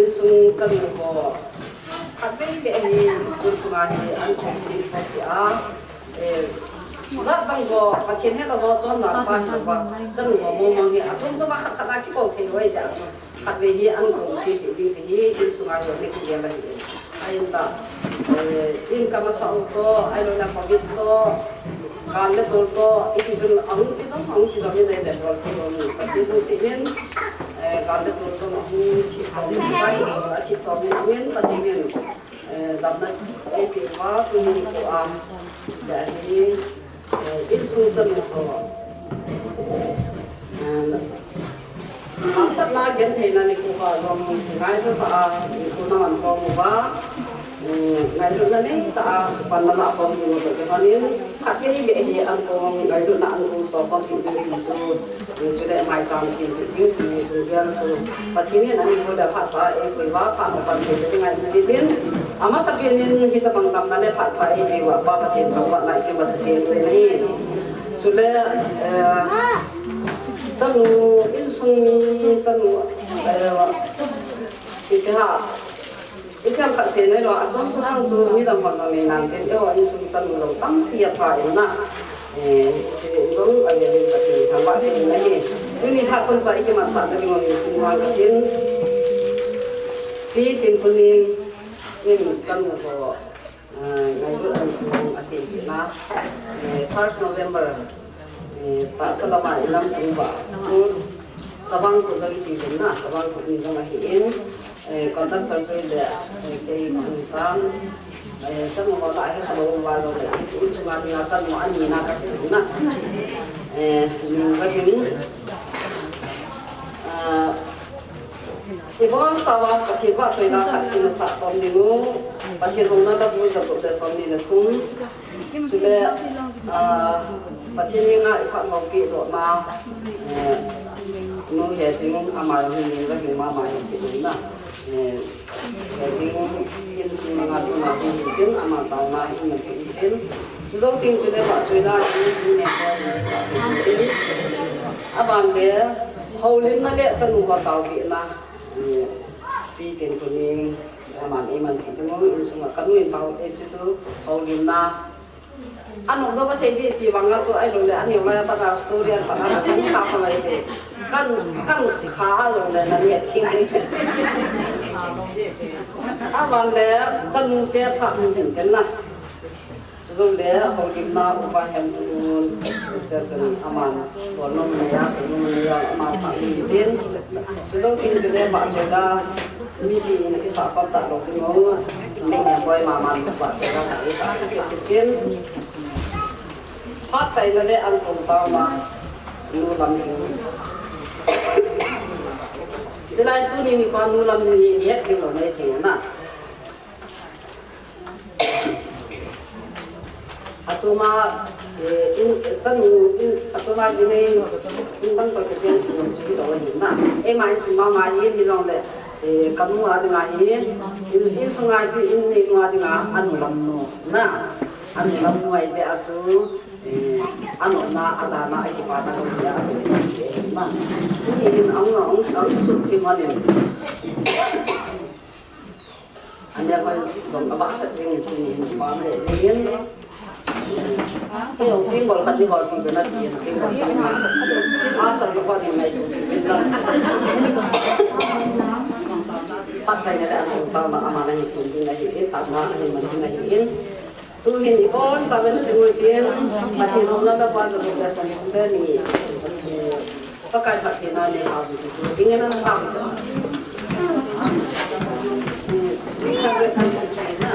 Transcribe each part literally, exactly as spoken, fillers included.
Insung chanu ho, khatvei beh hi insung a hi an kong sin kho ti a, eh, jat dang ho, Pathen he la ho, chon la pa hi la pa, chanu ho mong mong hi, a chom chom a khat khat a kibol thei lou ahi jeh a, khatvei hi an kong sin ti ding ti hi, insung a hi, ne kigel ahi. Ahin ta, eh, in kama sa u to, ahilou le covid to, gal le tol to, iti chun ahung kijom, ahung kijom in ahile bol thei lou ni. Pathen lungset in, eh, gal le tol to ahung thi to, gal le tol athi to, min, min Pathen in, eh, damna eipeh uva, tuni nikho a, ja hi, eh, insung chanu ho. Eh, hahsatna gentheina nikho a jong ngaito tah a, nikho na man khom uva, eh, ngailutna nei tah a, panna lah khom jing u toh kilhonin, khatvei beh hi an kong ngailutna an kong so khom kit ding ti chu, eh, chule maicham sem kit ding ti lunggel chu Pathen in ani ho le phat pha eipui uva, phat a pan thei ding ngai jin, amasapen in hitabang damna le phat pha eipeh uva Pa Pathen thangvahna i pe masa kei u ahi. Chule, eh, chanu, insung mi, chanu, eh, ipi ham, ipi ham khat sei nailou, achom chom chu midang hon jong nei nante, eiho insung chanu jong tampi apha in na. Eh, hiche jeh in jong avel in Pathen thangvah kei in ahi. Tuni phat chomcha ikimanchah na ding u hin sin vang katin. Pi Tinkhoneng in chanu ho, ah, ngailut an kong asempeh na, eh, first November, eh, tahsa lama inam sung uva, khu, Chavang Kut jong iti uvin na, Chavang Kut ni jong ahin, eh, conductor chu ahile, eh, kei kahung tan, eh, chanu ho lah a hi khalou uva lou le, insung a dinga chanu ani na kathi na, eh, Ningzahing, ah, Ibonchauva Pathen vahchoina khat ina sah khom ding u, Pathen houna la bul jagup le somni le thum. Chule, ah, Pathen henga iphat houpi lona, eh, nu he ding ama jong hin Ningzahing mama hi kit in na. Eh, he ding insung a tuna hi kit in ama taona hi kit in. Chujou teng chule vahchoina hi, hi ne ko hi sa kit in. Aban le, Houlimna le chanu ho taopehna, eh, Pi Tinkuning, aman eimanpi ding u, insunga kanu in tao, eh, chuchu houlimna. Anung dou kasei ding ti vang a chu, ahilou le, aneo lai a pat a story a pat a, kan sa kha mai te. Kan, kan kha lou le, na ni a thim. Aman le, chanu te pha mun hin ken na. Chujou le, houlimna upa Hemlun, cha chan aman, bol nom nei a, sei nom nei a, aman pha mun hin. Chujou kin chu le, pha chu la, mipi in kisah pam talou ding u, mi ngen boi ma man pha chu la, kisah pam tin. Phat chaina le an kong tao ma, nu lam ding. Chulai tuni nikho nu lam ni, ni het ding lou nei thei na. Achuma, eh, in, chanu, in, achuma jini, in bang to kichen chu chu hi lo hi na. Eima insung mama hi, hijong le, eh, kanu a dinga hi, in, insunga chi, in neinu a dinga, anu lam nu, na. Anu lam nu a ije a chu, eh, anu na, adana, akipana, lo sia, anu na. Ni in ang, ang, ang sut ti manin. Ania koi jong abahsah jing in tuni hin pam le jing in. Kei jong kei bol khat ni bol pi bena ti in kei bol pi na. Asa lo koi ni mai tu pi bena. Pat sai na sa ang pa ma ama na hin sun ding ahi in, tama ahi man ding ahi in. Tu hin i bon sa ben ti ngoi tin, Pathen umna la pa ka sa ni. Pakai Pathen a ni a bu tu ding na sa. Six hundred na.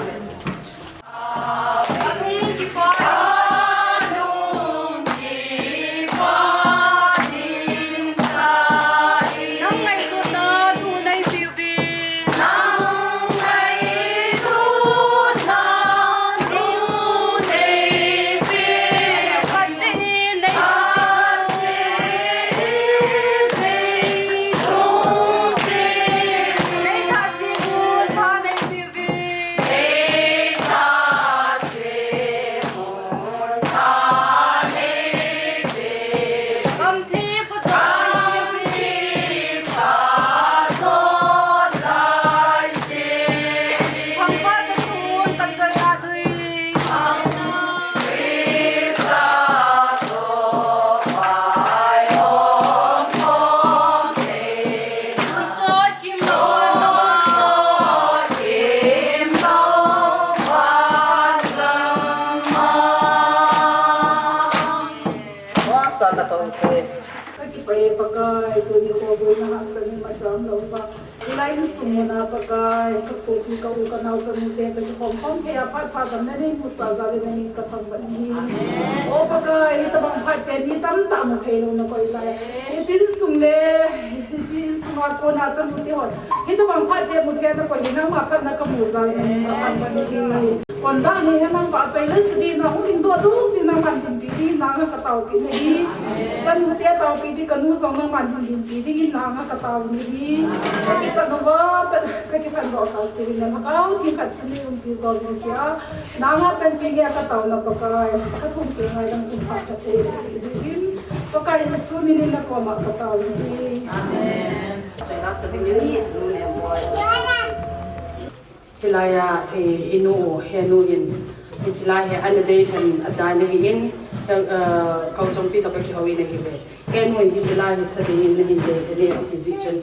Ka kipah e Pakai, tuni kho boina hahsatna imacha umlou vang. Hilai insung muna Pakai, ka sopi ka u ka nao chanu te, ka kikhom khom thei a phat pha gam na nei musa jal in na min ka thangvah in ahi. O Pakai, hitabang phat te mi tamtah mu thei lou na koi lai. Hiche insung le, hiche insung a kona chanu te hon. Hitabang phat te mu thei na koi hi nangma phat na ka mu jal in na min ka thangvah in ahi. Kon dan hi nangma choi le sidi na hung ding doh doh si nangman dinpi ding nanga ka taopi nahi. Chanu te taopi ding kanu jong nangman dinpi dingin nanga ka tao nahi. Ka kipah nova, ka kipah nova ka sidi na ka tao, thil khat thil ni umpi jol ding tia. Nanga panpi nge ka tao na Pakai. Ka thum ke ngai dang thum pha ka te. Ding Pakai Jesu minin na koma ka tao nahi. Amen. Choi la sa ding ni, nu ne mo. Hilai a, eh, inu, henu in, hiche lai hi ana dei lhon a dai nahi in, eh, eh, Kauchongpi toh ka kihou in ahi ve. Henu in hiche lai hi sa ding in nahin dei lhon e, ati jeh chun,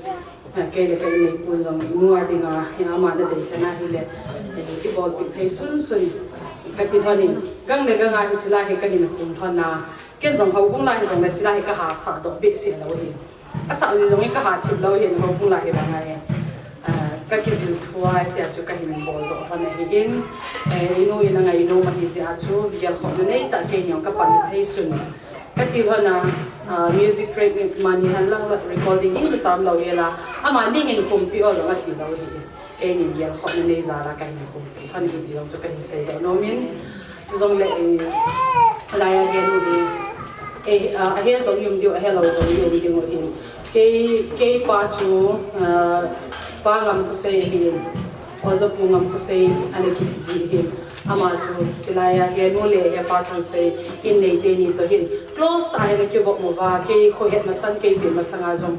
eh, kei le ka inneipu jong inu a dinga, eh, ama na dei lhon ahile, eh, i bolpi thei sunsun. Ka ti lhon in, gang le gang a hiche lai hi ka hin khum lhon a, ken jong houbung lai hi jong le hiche lai hi ka ha sah doh behseh lou hi. Ka sah ji jong hi ka ha thip lou hin, houbung lai hi vang a hi. Ah, ka kijil thua, tia chu ka hin bol doh lhon ahi in. Eh, inu in a ngai nom ahi jeh a chu, gelkhohna nei tah kei jong ka pan thei sun. Ka ti lhon a, ah, music track ni mani hen lang la recording hi ka cham lou hi la. Amani hin kumpi o jong a ti lou hi. Keinin gelkhohna nei jal a ka hin kumpi lhon ahi ti jong chu ka hin sei doh nom in. Chujongle, eh, lai a gen u hi, eh, ah, ahe jong i um diu, ahe lou jong i um diu ahin. Kei, kei pa chu, ah, Pa Ngamkhosei ahin. Hojapu Ngamkhosei ana kiti ji hin. Ama chu chilai a henu le hepa Thangsei in nei teni toh hin close tah a hin akivop uva, kei khohet masang, kei peh masang a jong,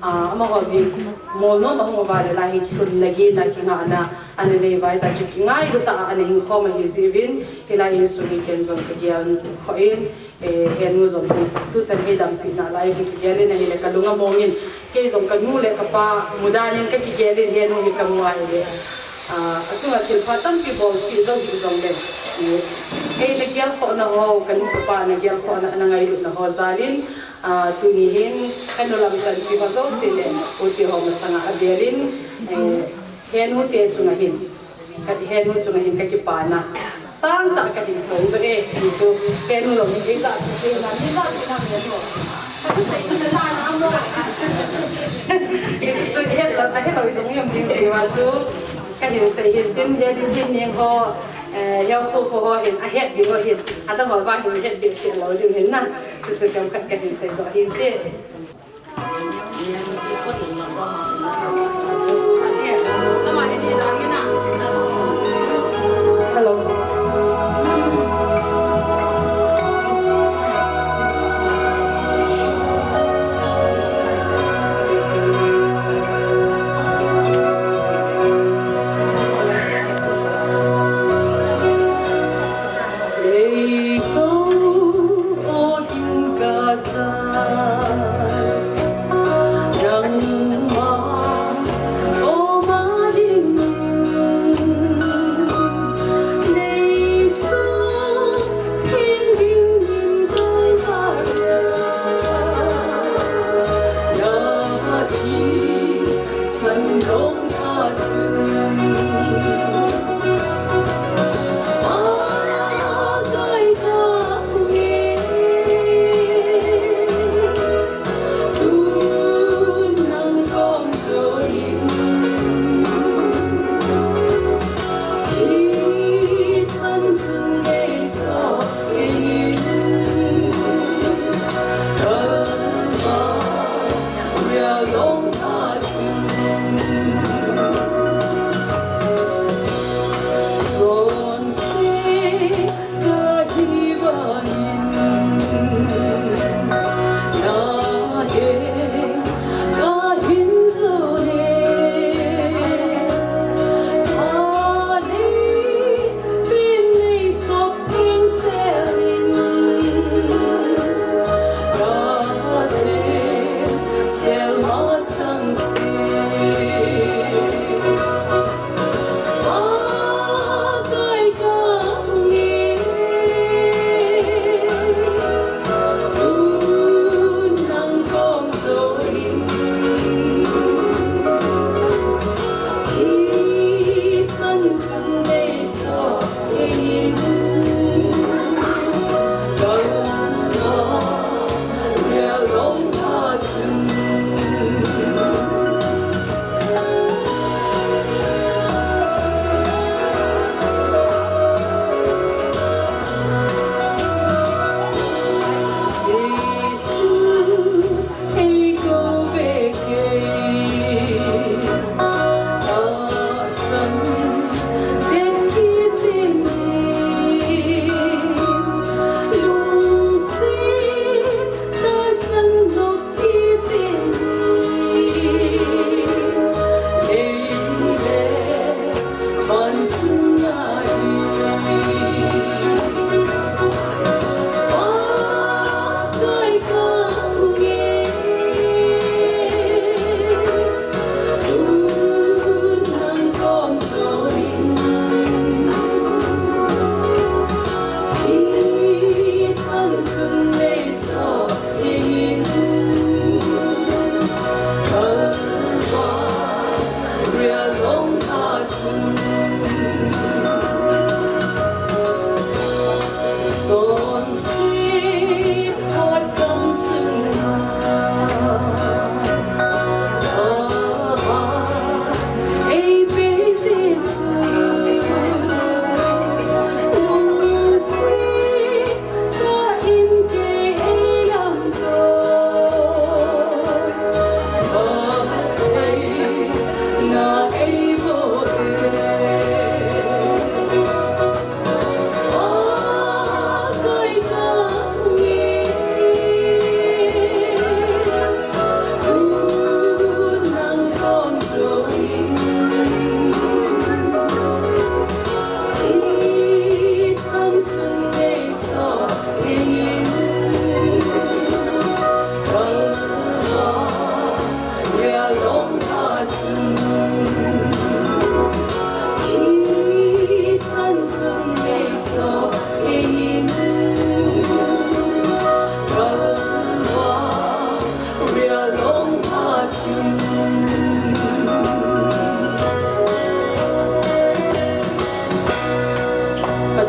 ah, amaho vin molnom ahung uva le lai hi kilhunna, gehna, kingahna ana nei uva, hita chu kingailu tah a ana hing khom ahi jeh uvin, hilai insung hi ken jong kagel khoh in, eh, henu jong hi tuchan hi dampi nalai hi kagel in ahile kalung among in, kei jong kanu le kapa mudan in kakigel in henu hi kamu ahile, ah, achunga thilpha tampi bolpeh jou hih jongle, eh, eina gelkhohna ho, kanu kapa na gelkhohna, na ngailutna ho jal in, ah, tuni hin kanu lam chanpi ho jouse le, u te ho masanga avel in, eh, henu te chunga hin, ka henu chunga hin kakipana sangtah kahin phong doh e, ti chu henu lou hi eija kisei na, mi ja kisei na henu. Kahin sei chu na na na mo. Ti chu het lou, ahet lou jong i um ding ti uva chu kahin sei hin tin, henu hin ning ho, eh, hiao so ho hin ahet ding ho hin, adang ho vang hin het ding sei lou ding hin na. Ti chu themkhat kahin sei doh hin te. Hello.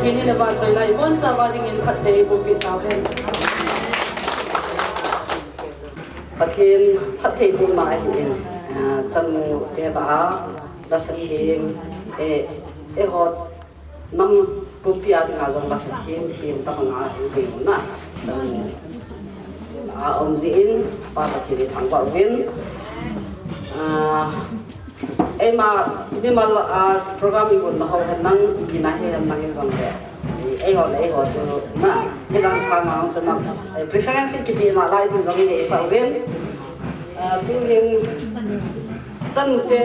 Ina ba choi lai bon cha ba dingin phatthei boh peh tauhen. Pathen phatthei bohna ahin, ah, chanu te ba a, lasa thim, eh, eh, hot, nam pumpi a dinga jong lasa thim, thim ta banga hi hi na. Chanu a um jin, Pa Pathen i thangvah uvin. Ah, Eima, mimal, ah, program i gon na ho hen lang, i na he hen lang i jong le. Eiho le eiho chu na, midang sanga chu na, eh, preference kipe na lai ding jong i deisah uvin. Ah, tuhin, chanu te,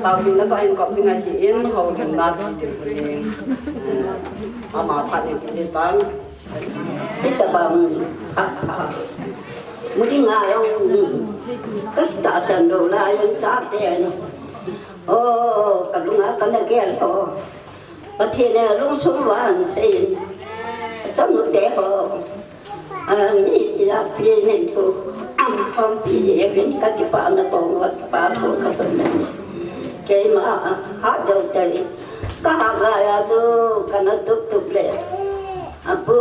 taopehna toh hin kop ding ahin, houlimna ti ti ni, eh, ama phat ni ti ni tan. Hitabang, ah, ah. Muding a jong, ka tahsan lou lai jong chate ano. Oh, ka lunga ka na gel ho. Pathen in alungsung uva ahin seiyin. Chanu te ho. Ah, mi ijat pi nin tu. Am khom pi uvin ka kipana kong uva kipa thu ka pun. Keima, ah, ha dou te. Ka ha ga ya chu ka na tup tup le. Apu,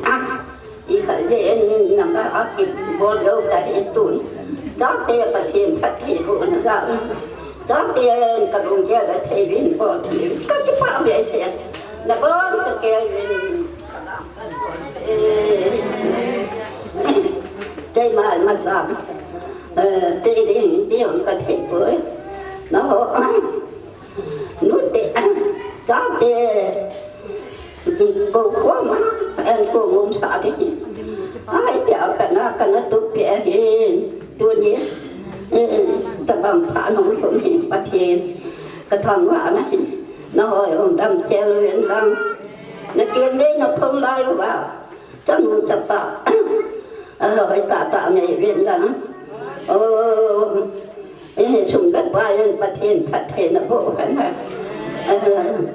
ah, i kha je en nang ka a kibol lou ka hi tun. Chate Pathen phatthei boh na ga. Chate ka lung gel a thei uvin bol thei. Ka kipah behseh. Na bol ka ke uvin. Eh, keima ma cha. Eh, te ding, te ding ka thei poi. Na ho. Nute, chate, ko khoma, en ko ngom sa de. Ai, te a kana, kana tup pi ahin, tuni, eh, sabang pha nong thum hi Pathen, ka thangvah na hi, na hoi um damsel uvin lang. Na kien le na phong lai uva. Chanu chapa. Ahoi tah tah nei uvin lang. Oh, eh, sum le pai in Pathen phatthei na boh hen. Eh,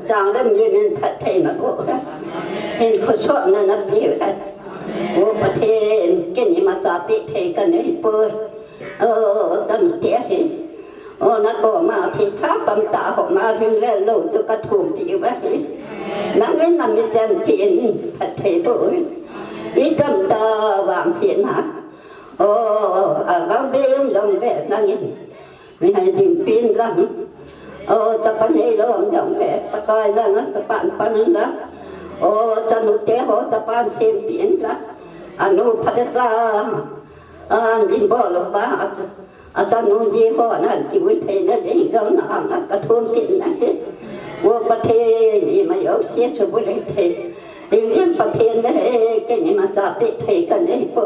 chang le mi min phatthei na boh hen. Hinkho sotna na pe hen. Oh, Pathen, ken imacha pe thei ka nei poi. Oh, chanu te hi. Oh, na koma thei tha tamtah ho ma lhing le lou chu ka thum pi uva hi. Nang in na mi chan chin phatthei boh. I tamtah vang chin ha. Oh, a vang be um jong le nang in. Mi hai ding pin lang. Oh, chapa nei lou um jong le. Pakai lang, chapa pan lang. Oh, chanu te ho, chapa sem pin lang. Anu phat cha. An din bol lou ba. A chanu ji ho na ti ui thei na ding gam na ang a ka thum pin na te. Wo Pathen ima jouse chu bu le thei. Ding ding Pathen na he ke ni ma cha pe thei ka nei po.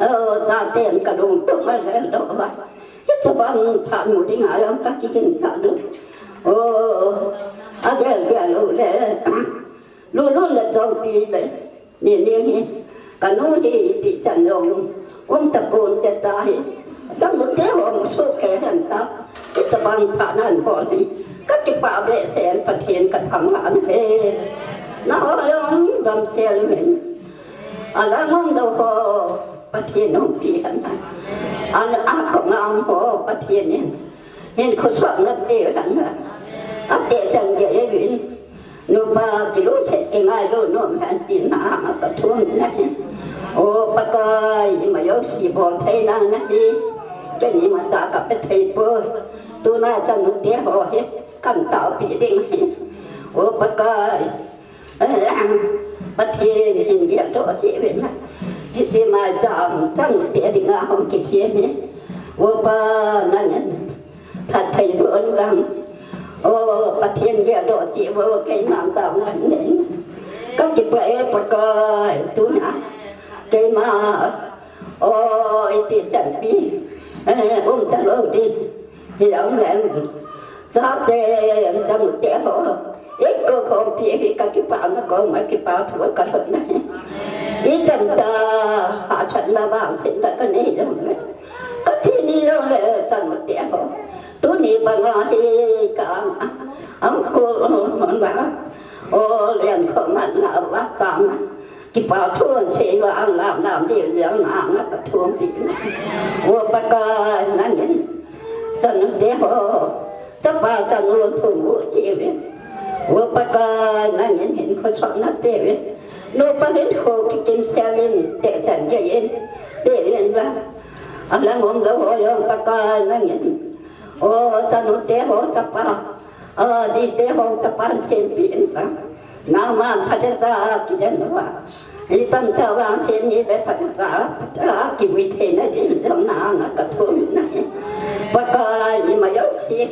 O cha ten ka lung tu ma le do ba. Hitabang pha mu ding a jong ka kigin cha du. O a gel gel lou le. Lu lu le jong pi le. Ni ni hi, ka nu hi ti chan jong, um ta pon te ta hi, chanu te ho mu su ke hen ta, ti ta bang pha nan ho hi, ka kipah behseh Pathen ka thangvah na he. Na ho jong damsel u hen. A la ngong dou ho, Pathen hung pi hen. An a ko ngam ho, Pathen in. Hinkho sotna pe hen. A te chan ge e vin. Nupa kilungset kingailu nom hen tin na ka thum na hi. O Pakai, ima jouse bol thei na na hi. Ken imacha ka pe thei poi. Tuna chanu te ho hi kan taopi ding hi. O Pakai. Pathen hin geldoh cheh uvin na. Hiti mai chang chanu te dinga hung kisem hi. O Pa nangin phatthei boh un lang. O Pathen geldoh cheh uvo, kei nam tao ngai nei. Ka kipah e Pakai, tuna keima, o iti chan pi, eh, um ta lou ding. Hi jong le, chate, chanu te ho. Iko khompi hi ka kipana koma kipa thu ka lhon na hi. I chan ta, hahsatna vangsetna ka nei jong le. Ka thi ni jong le, chanu te ho. Tuni banga hi ka ang, ang ko na. O len kho man na va ta na. Kipa thu sei va ang lam lam di jong na nga ka thu pi na. O Pakai nangin. Chanu te ho. Chapa chanu thu mu ti ve. O Pakai, nangin hinkho chonna peh in. Nupa hinkho kikim sel in, tehchan gei in, peh in lang. Alang umlou ho jong Pakai nangin. O chanu te ho chapa, o ji te ho chapa sempeh in lang. Nangman phatecha kijen uva, itam tah vang thei ni le phatecha, phatecha kivui theina ding jong nanga kathum in ahi. Pakai ima jouse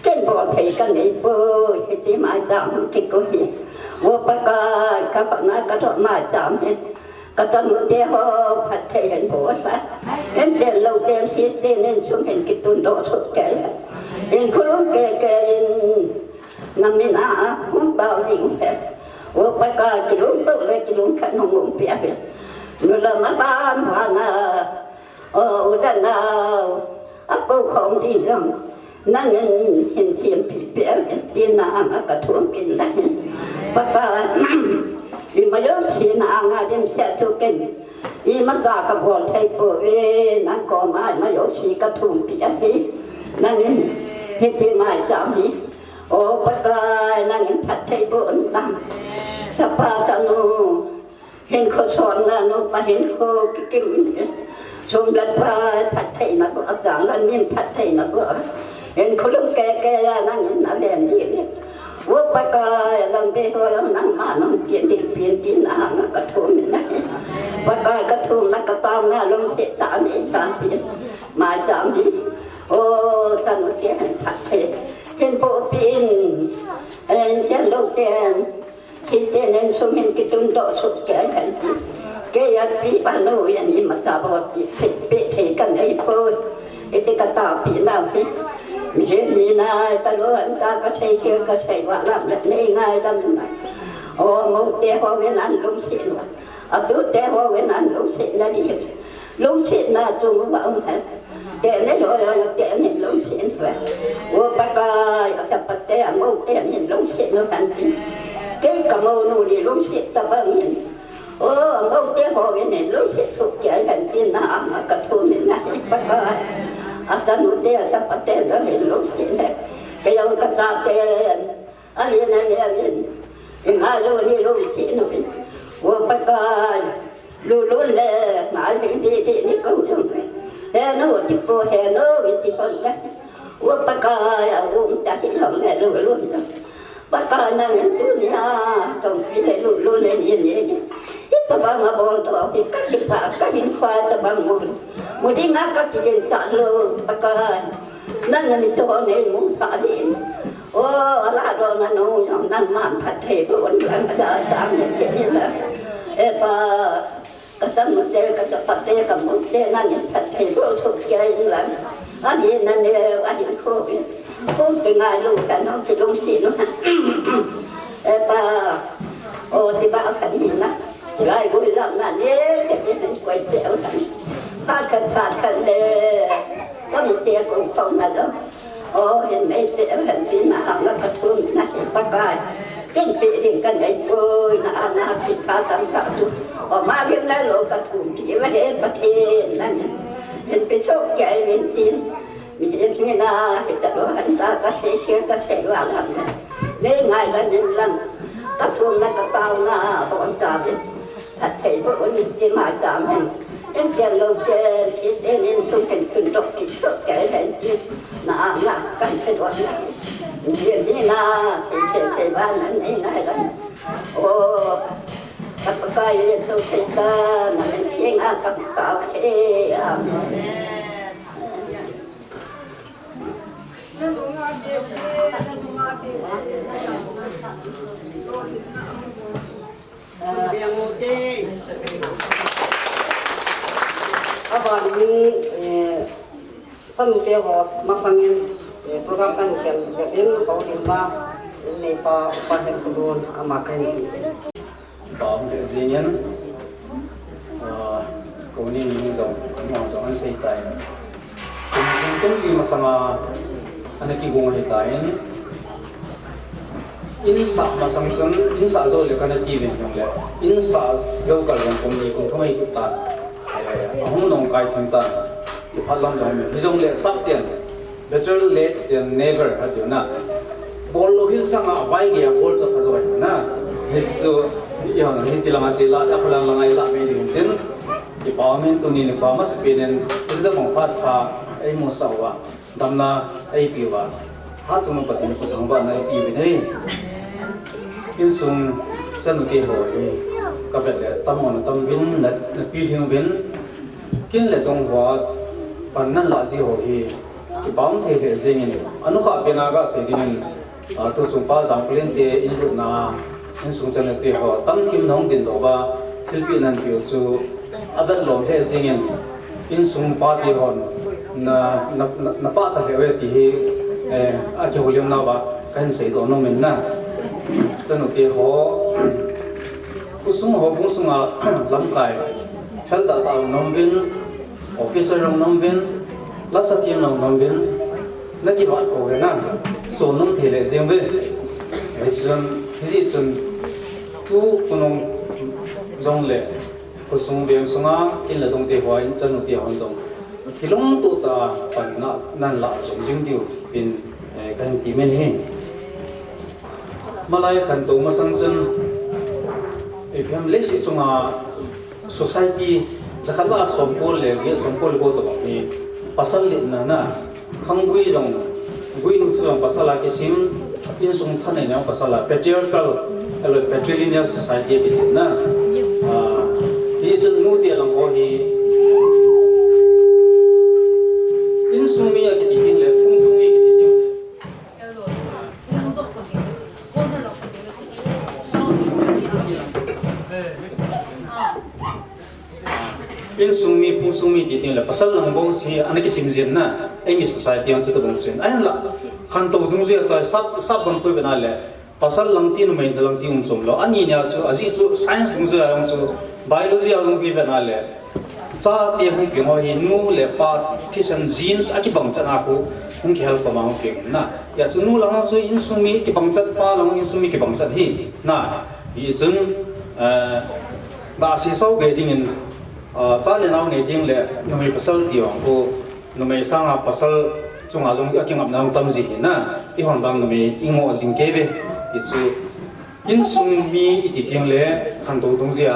ken bol thei kanei poi, hiche maicham kiko hi. O Pakai, kakhut na kadoh maicham hi. Kachanu te ho phatthei hin bol in. Hin chen lou chen Christian insung hin kitundoh soh kei in. Hin khulum kei kei in. Namin a hung tao ding ahi. O Pakai, kilungtoh le kilungkhat hung umpi ahi. Nulam a ban vang a, o u le nao, akou khom ding jong nangin hin sempeh peh in tin nanga kathum kit in ahi. Pakai, ima jouse nanga dimset chu ken imacha kabol thei pouve, nang koma ima jouse kathum peh ahi. Nangin hiche maicham hi, o Pakai, nangin phatthei boh in lang. Chapa chanu hinkho chonna, nupa hinkho kikim, sum le pai phattheina boh, achang le min phattheina boh. Hinkho lum kei kei a nangin naven ding ahi. O Pakai, lampi ho jong nangman hung peh ding peh in tin nanga kathum in ahi. Pakai, kathumna kataona lungset tah a neisan peh in. Maicham hi, o chanu te hin phatthei hin boh peh in. Hin chen lou chen Christian insung hin kitundoh soh kei in. Kei a pi pa nu yan imacha bol peh, peh, peh thei kanei poi. Hiche kataopeh nau hi. Mihem hina talou hon ta kasei khel kasei vah lam le nei ngai lam in. O mou te ho vin an lungset uva, atu te ho vin an lungset na ding. Lungsetna chung uva um hen. Te nei ho ho te nei lungset uva. O Pakai, a chapa te, a mou te nei lungset uva hen tin. Kei ka mou nu ni lungset tabang in. O, mou te ho vin nei lungset soh kei hen tin nanga kathum in ahi Pakai. A chanu te, a chapa te jong hin lungset in. Kei jong ka chate, a len a len in, i ngailu ni lungset uvin. O Pakai, lulun le ngai ding ti ti ni kou jong le, he nu ti po, he nu ti pon ka. O Pakai, a um ta hi jong le lulun ta. Pakai nangin tunia tongpi le lulun le ni ni ni, itobang a boldoh hi kakipah, kahinkho tobang mu, mu dinga kakijen talou Pakai. Nangin cho nei mong sa din. O, ala do na nu jong nangman phatthei boh in lang, kaja sang ni ke ni la. E Pa, kachanu te, kachapa te, ka mou te nangin phatthei boh soh kei in lang. Ani na ne, ani ko in. Hung kingailu kan, hung kilungset nu. E Pa, o ti ba kan ni na. Rai gui lam na ne, ke ni koi te u kan. Phat khat, phat khat le. Ka mu te ko ko na do. O, hin nei peh hen tin nanga kathum in ahi Pakai. Ken peh ding kanei poi, nanga thilpha tamtah chu. O, ma ding le lou kathum peh uva he Pathen nangin hin peh soh kei in tin. Mihem hina hitalou hon ta kasei khel kasei vah lam le nei ngai lam in lang. Kathumna kataona hon cha in. Phatthei boh in ti maicham hin. In chen lou chen, Christian insung hin tundoh kit soh kei hen tin. Nanga kan peh doh na. Mihem hina, sei khel sei vah na nei ngai lam. O, ka Pakai Jesu Christa, na min theng a ka tao e. Amen. Abanin, eh, chanu te ho masangin, eh, program kan khel jep in, houlimna, eh, neipa, Upa Hemkholun, ama kahin Pa um te jingin, ah, koni ni jong, kani jong an sei tai. Kum, kum, kum li masanga ana kigong ahi tai. In sah masang chun, in sah jou le kana ti vin jong le. In sah jou kal jong kum ni kum thum ahi ta. Eh, ahung nung kai thim ta. Kiphat lam jong hi jong le sap tian. Better late than never, ati na. Bol lou hil sanga vai gei a bol chu pha jo ahi na. Hichu, i hon hiti langa chu la, a phalang langa i la mai ding tin. Kipa umin tuni nikho masapen in, hiti damong phat pha eimusah uva, damna eipeh uva, hatchungnung Pathen in phatthangvahna eipeh uvin ahi. Insung chanu te ho hi, kavet le tam mong na tam uvin, na, na pilhing uvin, kin le dong hoa pan nan lah ji ho hi, kipa um thei lheh jengin, anukhah pen a gasei dingin, a, tuchung pa Jangkholen te inlutna, insung chanu te ho, tamthim nahung dingdoh uva, thilpeh nan peh u chu, avet lom lheh jengin, insung pa te hon, na, na, na, na pachat lheh uve ti hi, eh, akihoulimna uva, kahin seidoh nom in na. Chanu te ho, khosung ho, khosung a lamkai, thal tah tah hung nom uvin, officer hung nom uvin, lasa team hung nom uvin, na kivat pouve na, so nom thei lheh jeng uve. Hichun, hijeh chun, tu khonung jongle, khosung veng sunga, kin le dong te hon, chanu te hon jong, kilungtoh tah a pan nan lah jing jing diu in, eh, kahin temin ahi. Malai khantou masang chun, ipi ham leiset chunga society, jakhat lah a somko le get, somko le ko tobang hi, pasal litna na, khanggui jong, guinu thu jong pasal a kisim, insung thaneina jong pasal a, patriarchal, ahilou le patrilineal society akiti na. Ah, hichun nute lang ho hi, insung mi akiti ding le, phung sung mi akiti ding le, insung mi, phung sung mi ti ding le, pasal lang bou si ana kisim jin na, eimi society a chu tobang chu. Ahinla, khantou dungjuia toh, sap, sap dong poi ve na le, pasal lang ti numei lang ti um chom lou. Ani nia chu, ajeh chu science dungjuia jong chu, biology a jong kivet na le, chate hung peng ho hi nu le pa thisan genes akibang chat a khu hung kihel khom a hung peng na. Hijeh chun nu lang chu insung mi kibang chat, pa lang insung mi kibang chat hi na. Hichun, eh, gasei sao be dingin, eh, cha le nao nei ding le numei pasal ti vang khu numei sanga pasal chunga jong akingapna jong tam ji hi na. Eihon vang numei ingoh jing kei ve. Hichu Insung mi iti teng le khantou dungjuia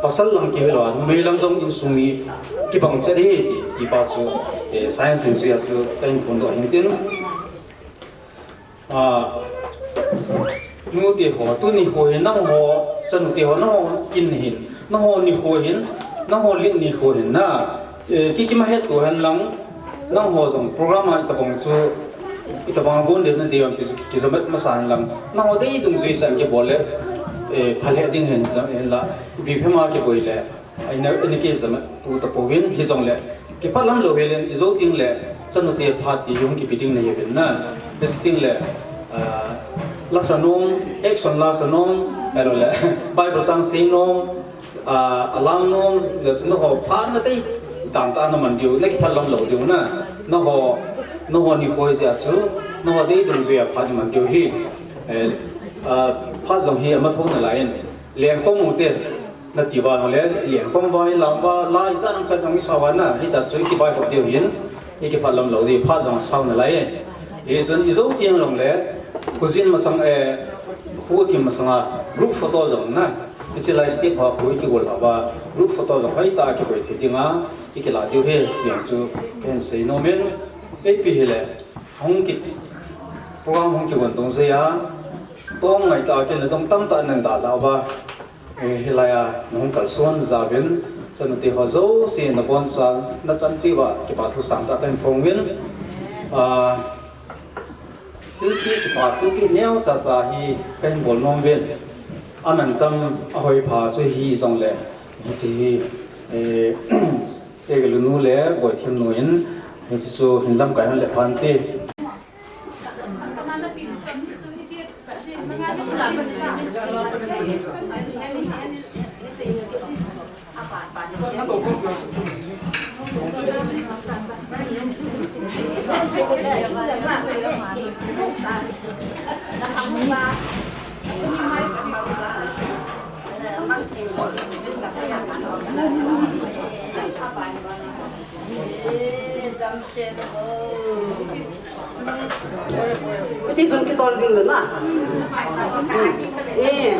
pasal lang kihilou a, numei lang jong insung mi kibang chet ahi ti, ti pa chu, eh, science dungjuia chu kahin phondoh hin tin. Ah, nute ho, tuni ho hi nangho, chanu te ho, nangho kin hin, nangho nikho hin, nangho lit nikho hin na, eh, kikim a hetto hen lang, nangho jong program a itobang chu, itobang a gon le nati ham ti chu kijamet masa hen lang. Nangho dei dungjui chan kibol le, eh, pha lheh ding hin jong hin la, ipi phem a kiboi le, aina, aina kijamet tu tapouvin hijongle. Kipah lam lou helen, ijou teng le, chanu te phat ti jong kipe ding nahi uvin na. Hiche teng le, ah, lasa nom, action lasa nom, ahilou le, Bible chang sei nom, ah, alam nom, le chu nangho phat na dei dan tah a naman diu, nakipah lam lou diu na. Nangho, nangho nikho jeh a chu, nangho dei dungjui a phat naman diu hi. Eh, ah, phat jong hi ama thou nalai in. Lengkhom u te, nati uva le, lengkhom uva, ilam uva, la ichan ham khat jong isao uva na, hita chu ikibai khop diu hin, ikipah lam lou diu, phat jong sao nalai. Hichun ijou teng jongle, khojin masang, eh, kho thim masanga, group photo jong na, hiche lai step ho khu ikigol uva, group photo jong hoitah a kiboi thei dinga, ikila diu ahi, ti chu kahin sei nom in, ipi hile, hung ki, program hung kigong dungjuia, tong ngaitah a kin le dong tamtah nan dalha uva, eh, hilai a nahung kalson jeh uvin, chanu te ho jouse naboncha, nachan cheh uva, kipa thu sangtah kahin phong uvin, ah, thilpeh kipa, thilpeh neocha cha hi kahin bol nom uvin. Amantam ahoi pha chu hijongle, hiche hi, eh, Segalunu le Boithemnu in, hiche chu hin lamkai hon le phan te. Ti jong kitol jing le na. Eh.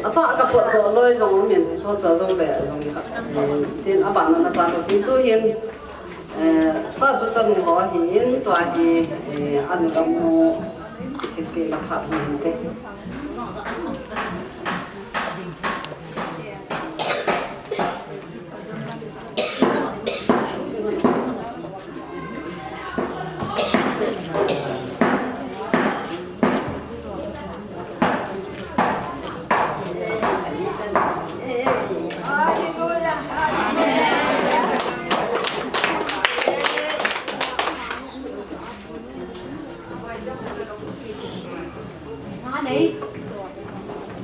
Ata ka pot ko loi jong min, cho cho jong le jong ka. Tin a ban na cha lo tin tu hin. Eh, ta chu chanu ho hin, tua hi, eh, an gam ho, thil ke la khat hin te.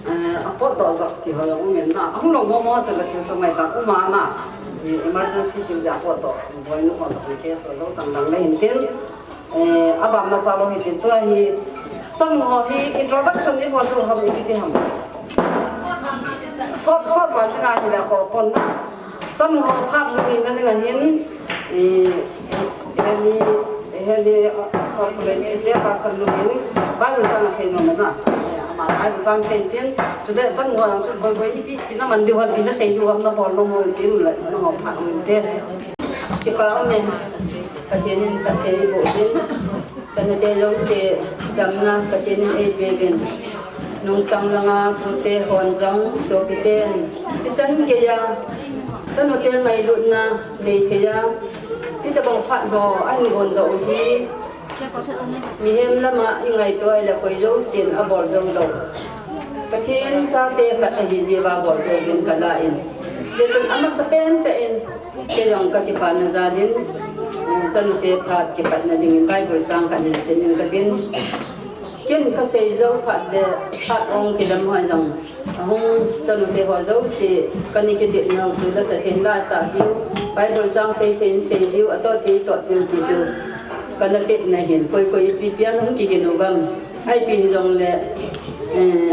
Eh, a potdoh jep ti ho jong um in na. Ahung lou mo mo cha ka thil chu mai ta um a na. Ti emergency thil ja potdoh. Boinu ho to ke so lo tang dang le hin tin. Eh, abam na cha lo hi tin tua hi. Chanu ho hi introduction ni bol tu ham ipi ti ham. Short, short ma ti na hi la ko pon na. Chanu ho phat lou hi na ni nga hin, eh, heni, heni, uh, corporate chairperson lou hin, Bible chang a sei nom na. Eh, ama Bible chang sei tin, chule chanu ho jong chu koi koi iti, pi na man diu ham, pi na sei diu ham, na bol nom ho tin, la, na ho phat lou hin te. Kipa um e, Pathen in phatthei boh in. Chanute jouse damna Pathen in eipe uvin. Nungsang langa pute hon jong sopiten. Ichan geiya chanute ngailutna nei theiya. Hitabang phat ho ahin gon doh u hi. Mihem lama ingaito a le koi jousen abol jou lou. Pathen chate khat ahi jeh uva bol jou uvin kala in. Hichun amasapen tah in Kei jong ka kipana jal in, eh, chanute phat kipatna dingin Bible chang khat hin sim in katin. Ken ka sei jou phat le phat ong kidam ho jong. Ahung chanute ho jouse, kani kidip nau tu la sa thin la sa diu. Bible chang sei thin sei diu, ato ti to diu ti chu. Kana tepna hin, koi koi ipi pi a hung kigin u gam. Ipi hijongle, eh,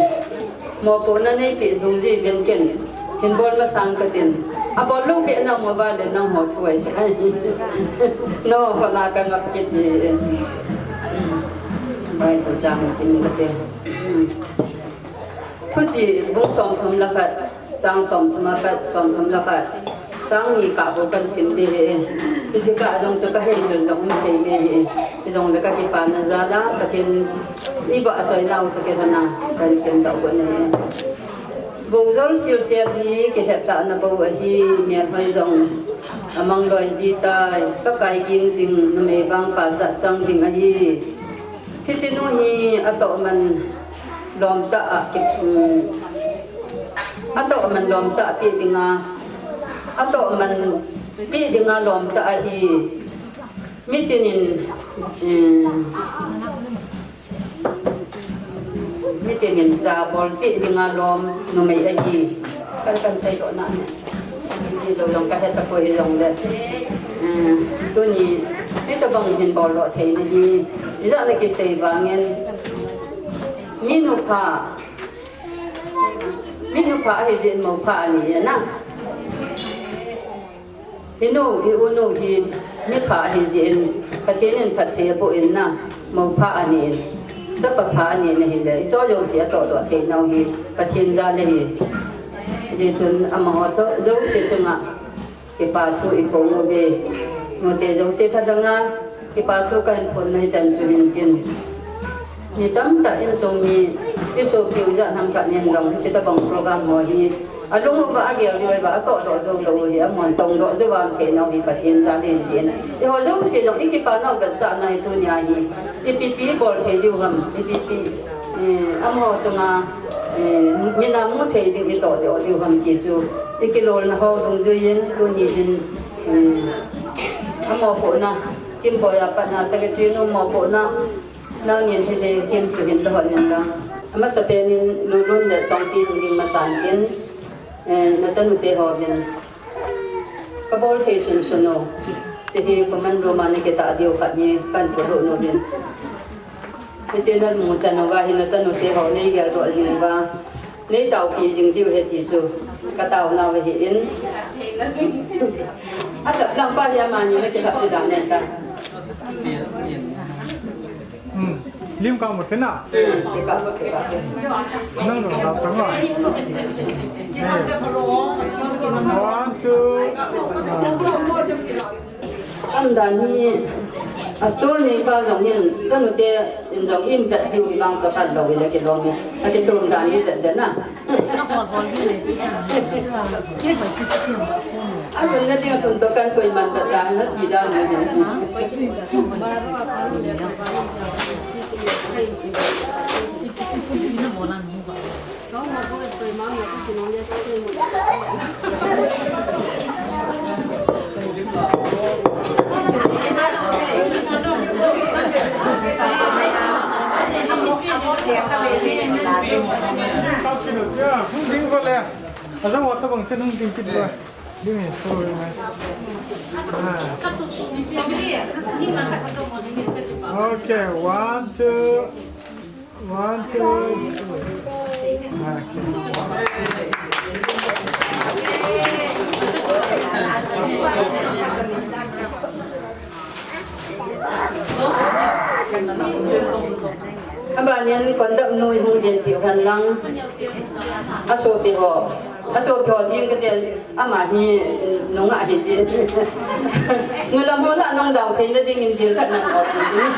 Mopohna neipeh dungjuiyin ken hin bol masang katin. Abol lou beh nang mo ba le nangho thu ahitai. Nangho khut na kangap kit e. Bible chang sim kate. Thuchih bung somthum le khat, chang somthum le khat, somthum le khat. Chang ni kah bou kahin sim ding ahi. Hiti kah jong chu kahei hel jong um thei ding ahi. Hijongle ka kipana jal a, Pathen in eiva achoinau toh kilhon a kahin sim doh got ahi. Boujol silsel hi kilheplhahna bou ahi, melhoi jong amang loi ji tai, Pakai ging jing numei vangpha jat chang ding ahi. Hiche nu hi atoh man lom tah a ki, um, atoh man lom tah a pe dinga, atoh man pe dinga lom tah ahi. Mitin in, um, mitin in jabol cheh dinga lom numei ahi. Kan kan sei doh na ne. Ti lo jong kahe tapoi hijongle. Eh, tuni, hitabang hin bol lou thei na hi. Ijat le kisei vangin. Minu pha. Minu pha ahi jeh in mou pha ani na. Inu, i unu hi mi pha ahi jeh in. Pathen in phatthei aboh in na. Mou pha ani in. Chapa pha ani in ahile. Icho jouse atoh doh thei nau hi. Pathen jal ahi. Hijeh chun amaho jouse chunga. Kipa thu iphong uve. Nute jouse thalhanga, kipa thu kahin phon na hichan chu hin tin. Mi tamtah insung mi, isopiu jat ham khat nin jong, hiche tabang program ho hi. Alung uva agel diu ahi uva, atoh doh jou lou u hi, amon tong doh jou vang thei nau hi, Pathen jal ahi jeh in. Eiho jouse jong, ikipa nau vetsahna hi tunia hi. Ipi pi ibol thei diu ham, ipi pi, eh, amaho chunga, eh, mina mu thei ding itoh doh diu ham ti chu. Ikilolna ho dungjuiyin, tuni hin, eh, amopohna, Kimboi a pat na secretary nu mopohna nangin hiche kin chu hin la hon in lang. Amasapen in Lulun le Chongpi hung ding masan tin, eh, nachanu te ho vin kabol thei sunsun u. Hiche hi common room a nakitah diu khat ni kan polut nu vin. Hiche namu chan uva hi nachanu te ho nei geldoh jing uva, nei taopi jing diu ahi ti chu ka taona u ahin. Atap lang pa hi amani nakilhah pi dan nen ta. Hmm. Lim ka mo te na. Hmm, kikah mo, kikah mo. Nang no la ta ma. Eh. One, two. Ah. Umdan hi, a stool neipa jong hin, chanu te in jong im chat diu vang chu khat lou le kilom e. Akitum dan hi det det na. Alhun na ding a kun toh kan koiman vet dan na ti dan na hin. Hung ding ko le. Azang wa tabang chen hung ding kit ba. Ding e, sorry, man. Ah. Okay, one, two. One, two, three. Okay. Abanin conduct nu hung din piu hen lang. Asopi ho. Asopi ho ding kati. Ama hi nungah hi ji. Nulam ho la nung dau thei na ding in dil khat nan op. Hmm.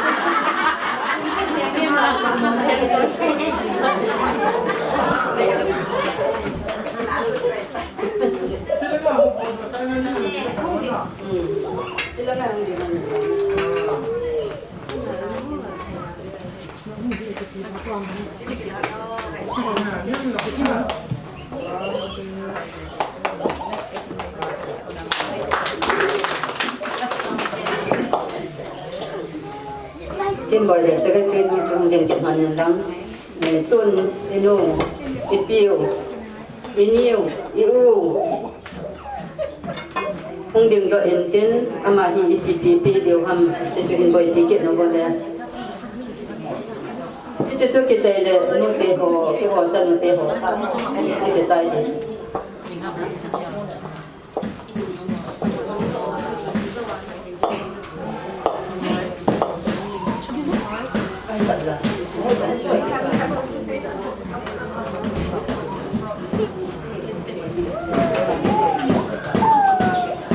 Ila na hung dil. Kimboi le secretary nu chung ding kit man lang. Eh, tun, inu, ipiu, iniu, iu. Hung ding doh in tin, ama hi ipi pi pi diu ham, hiche chu hin boipi kit nu vo le. Hiche chu kichai le, nu te ho, keiho chanu te ho, hung kichai le.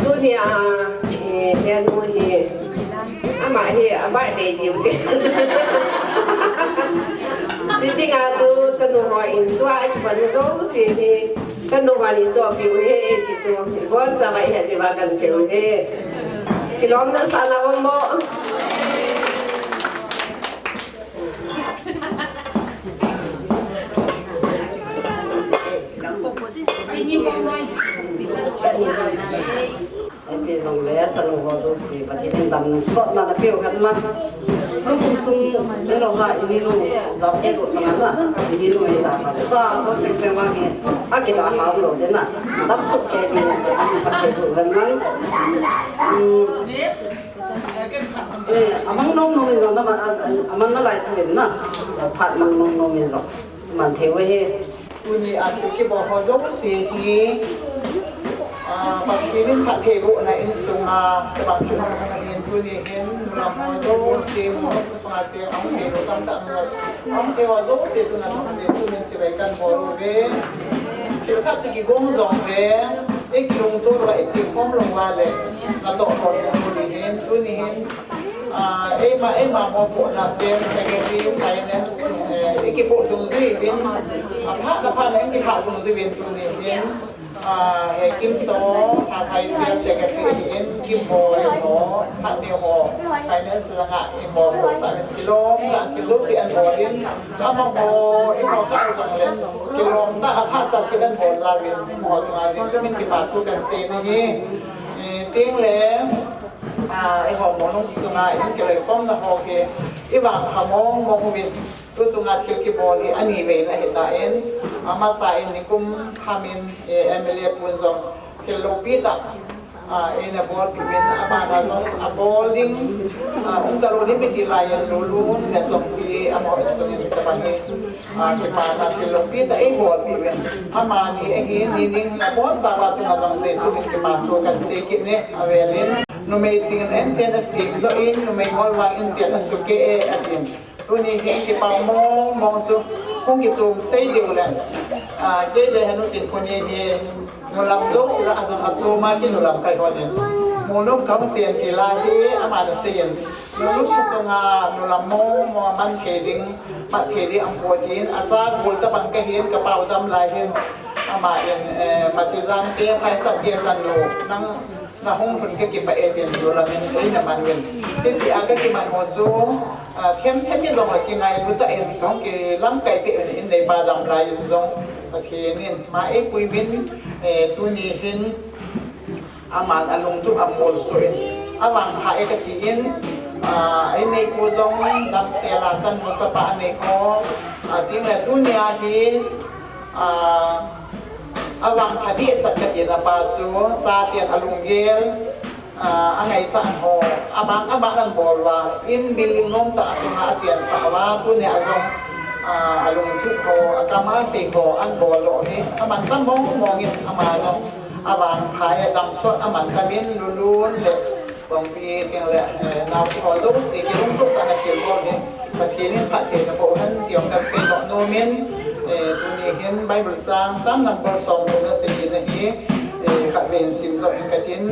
Tunia, eh, henu hi, ama hi, a birthday diu te. Chiti nga chu, chanu ho in tua, a kipan jouse hi, Chanu vali chu apiu he, ti chu, ibon chavai he, ti va kan seiu he. Kilomna sa na um mo. Ipi jong le, chanu ho jouse, Pathen in damsotna napeu hen lang. Tukum sung, nilou ha, ininu, jao sei lut na na, ininu, ita ha. Ta, ho sing sing vang e, akita ha lou de na. Damsot kei ni, Pathen in phatthei boh hen lang. Hmm. Eh, amang nom nom in jong na, a, a, amang nalai thei in na. Phat mang nom nom in jong. Man thei uve. Tuni a thu kibol ho jouse hi, ah, Pathen in phattheibohna insunga, Pathen in tuni hin, nulam ho jouse, mun sunga cheng, ahung thei lou tamtah, ahung thei ho jouse, tuna thang Jesu min chibai kan bol uve. Thil khat chu kigong jong le, i kilungto lou, i chengkhom lou uva le, natoh lou ding u ahin, tuni hin, Ah, eima, eima mopohna chen secretary finance, eh, i kipoh dungjui uvin, ah, phat na phat na i kithah dungjui uvin tuni hin, ah, he Kim toh, Thanhai chen secretary ahin, Kimboi ho, Phatneo ho, finance langa i mopohsah uvin kilom, ah, thil jouse an bol in, amaho, eiho kah jong le, kilom tah a phat cha thil an bol jal uvin, amaho chunga Jesu min kipa thu kan sei ahi, eh, tin le, Ah, eiho Monung chunga in kiloikhomna ho hi, ivangpha mong mong uvin, tu chunga thil kibol hi ani vei na hita in, amasa in nikum hamin, eh, M L A pun jong thil loupi tah, ah, eina bolpeh uvin, abana jong abol ding, ah, um talou ding miti lai in Lulun le Songpi amaho insung in tabang hi. Ah, kipana thil loupi tah eibolpeh uvin. Amani ahin, nining abonchauva chunga jong Jesu min kipa thu kahin sei kit e, avel in. Numei ching in inchen asemdoh in, numei ngol vang inchen asukeh e, atin. Tuni hin kipa mong mong chu, hung kichom sei diu le. Ah, kei le henu tin khoni hi, nulam jouse lah a jong achom a kinulam kahi hon in. Monung kahung chen ti lai hi, aman asei in. Nulu sung sunga nulam mong mong a man thei ding, mat thei ding aum poi tin, acha gol tabang kahin, kapao dam lai hin, ama in, eh, Matijang te, Phaisat te chan nu, nang nahung lhun kakipah e tin, nulam in eina man uvin. Hitia kakiman ho chu, ah, them them hi jong akingailu tah in, kahung kilamkai peh uvin, in neipa dam lai in jong, Pathen in ma eipui uvin, eh, tuni hin, aman alungtup amolso in, avangpha e kati in, ah, eineipu jong damsel a chanu chapa anei ho, ah, tin le tunia hi, ah, avangpha dehset kati in apa chu, chaten alunggel, ah, angaichat ho, abang abang anbol uva, in building nomtah sunga achensah uva, tunia jong, ah, alungtup ho, akam a sei ho, anbol doh hi, amantam mong mong in, ama jong, avangpha e, damsot amantam in, Lulun le Songpi tin le, eh, naote ho jouse, kilungtup tah in athilbol hi, Pathen in phatthei naboh hen ti jong kahin seidoh nom in, eh, tuni hin Bible chang Psalm number somthum le sagi na hi, eh, khatvei in simdoh inge katin.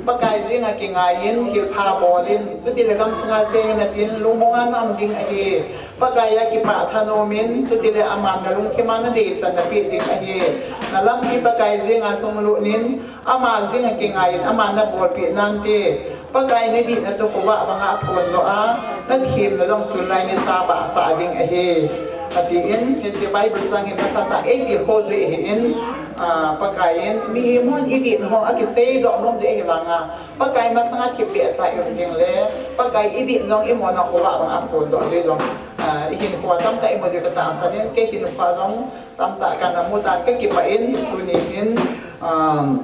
Pakai jenga kingai in, thilpha bol in, chutile gamsunga cheng in atin, lungmong a naum ding ahi. Pakai a kipah thanom in, chutile aman nalungthim a nadeichan napeh ding ahi. Nalampi Pakai jenga lhunglut in, ama jenga kingai in, aman nabolpeh nante. Pakai nadihna chu khovah banga aphondoh a, nathemna jong sun lai nisa bahsah ding ahi, atin, hiche Bible chang hi nasatah in eitilkhou jeh ahin, ah, Pakai in, mihem hon idihna ho akiseidoh nom jeh ahi vanga, Pakai masanga thipbeh a ium ding le, Pakai idihna jong imona khovah banga aphondoh jeh jong, ah, ihinkhoa tamtah imu diu katahsan in, kei hinkhoa jong tamtah kana mu tan kakipah in, tuni hin, um,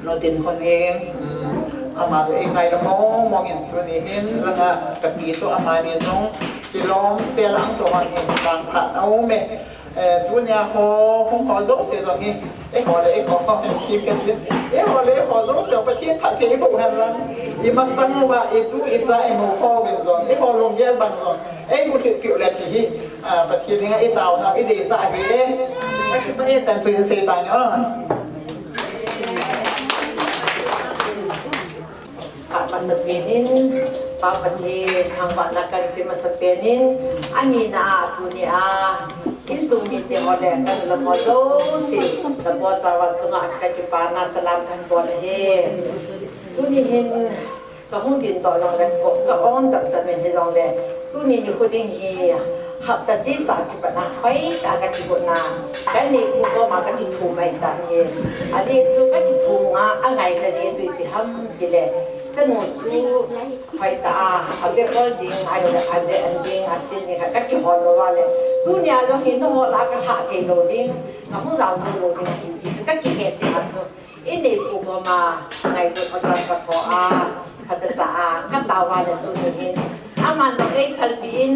Nu Tinkhonheng, um, ama jong eingailou mong mong in, tuni hin langa kapi chu amani jong kilomsel a hung tou hon hin vangphat aume. Eh, tunia ho, hung ho jouse jong hi, eiho le eiho, eiho le eiho jouse Pathen phattheiboh hen lang, imasang uva itu icha imu ho uvin jong, eiho lunggel bang jong eimu thei piu le ti hi, ah, Pathen dinga itaona, ideisah ahi e. Kakipah e, chan chu isei tan o. Amasapen in, Pa Pathen, thangvahna kahin pe masapen in, anina a, tunia, insung mite ho le, kanulam ho jouse, nabonchauva chunga kakipana salam kahin bol ahi. Tuni hin, kahung dingdoh jongle, ka-on chapchap in hijongle, tuni nikho ding hi, hapta chesa kipat na, hoitah a kakigotna, kaneipu koma kakithum ahitan ahi. Ajeh chu kakithum a, angaina jeh chu ipi ham tile, chanu chu hoitah a, avekol ding, ahiloule ajeh an ding, asin ding khat kakihol lou uva le, tunia jong hi nangho lah a kalhah theilou ding, kahung jao lou ding ahi ti chu kakihet jeh a chu, ineipu koma ngailut achan katho a, phatechan katao uva le tuni hin, aman jong eiphalpeh in,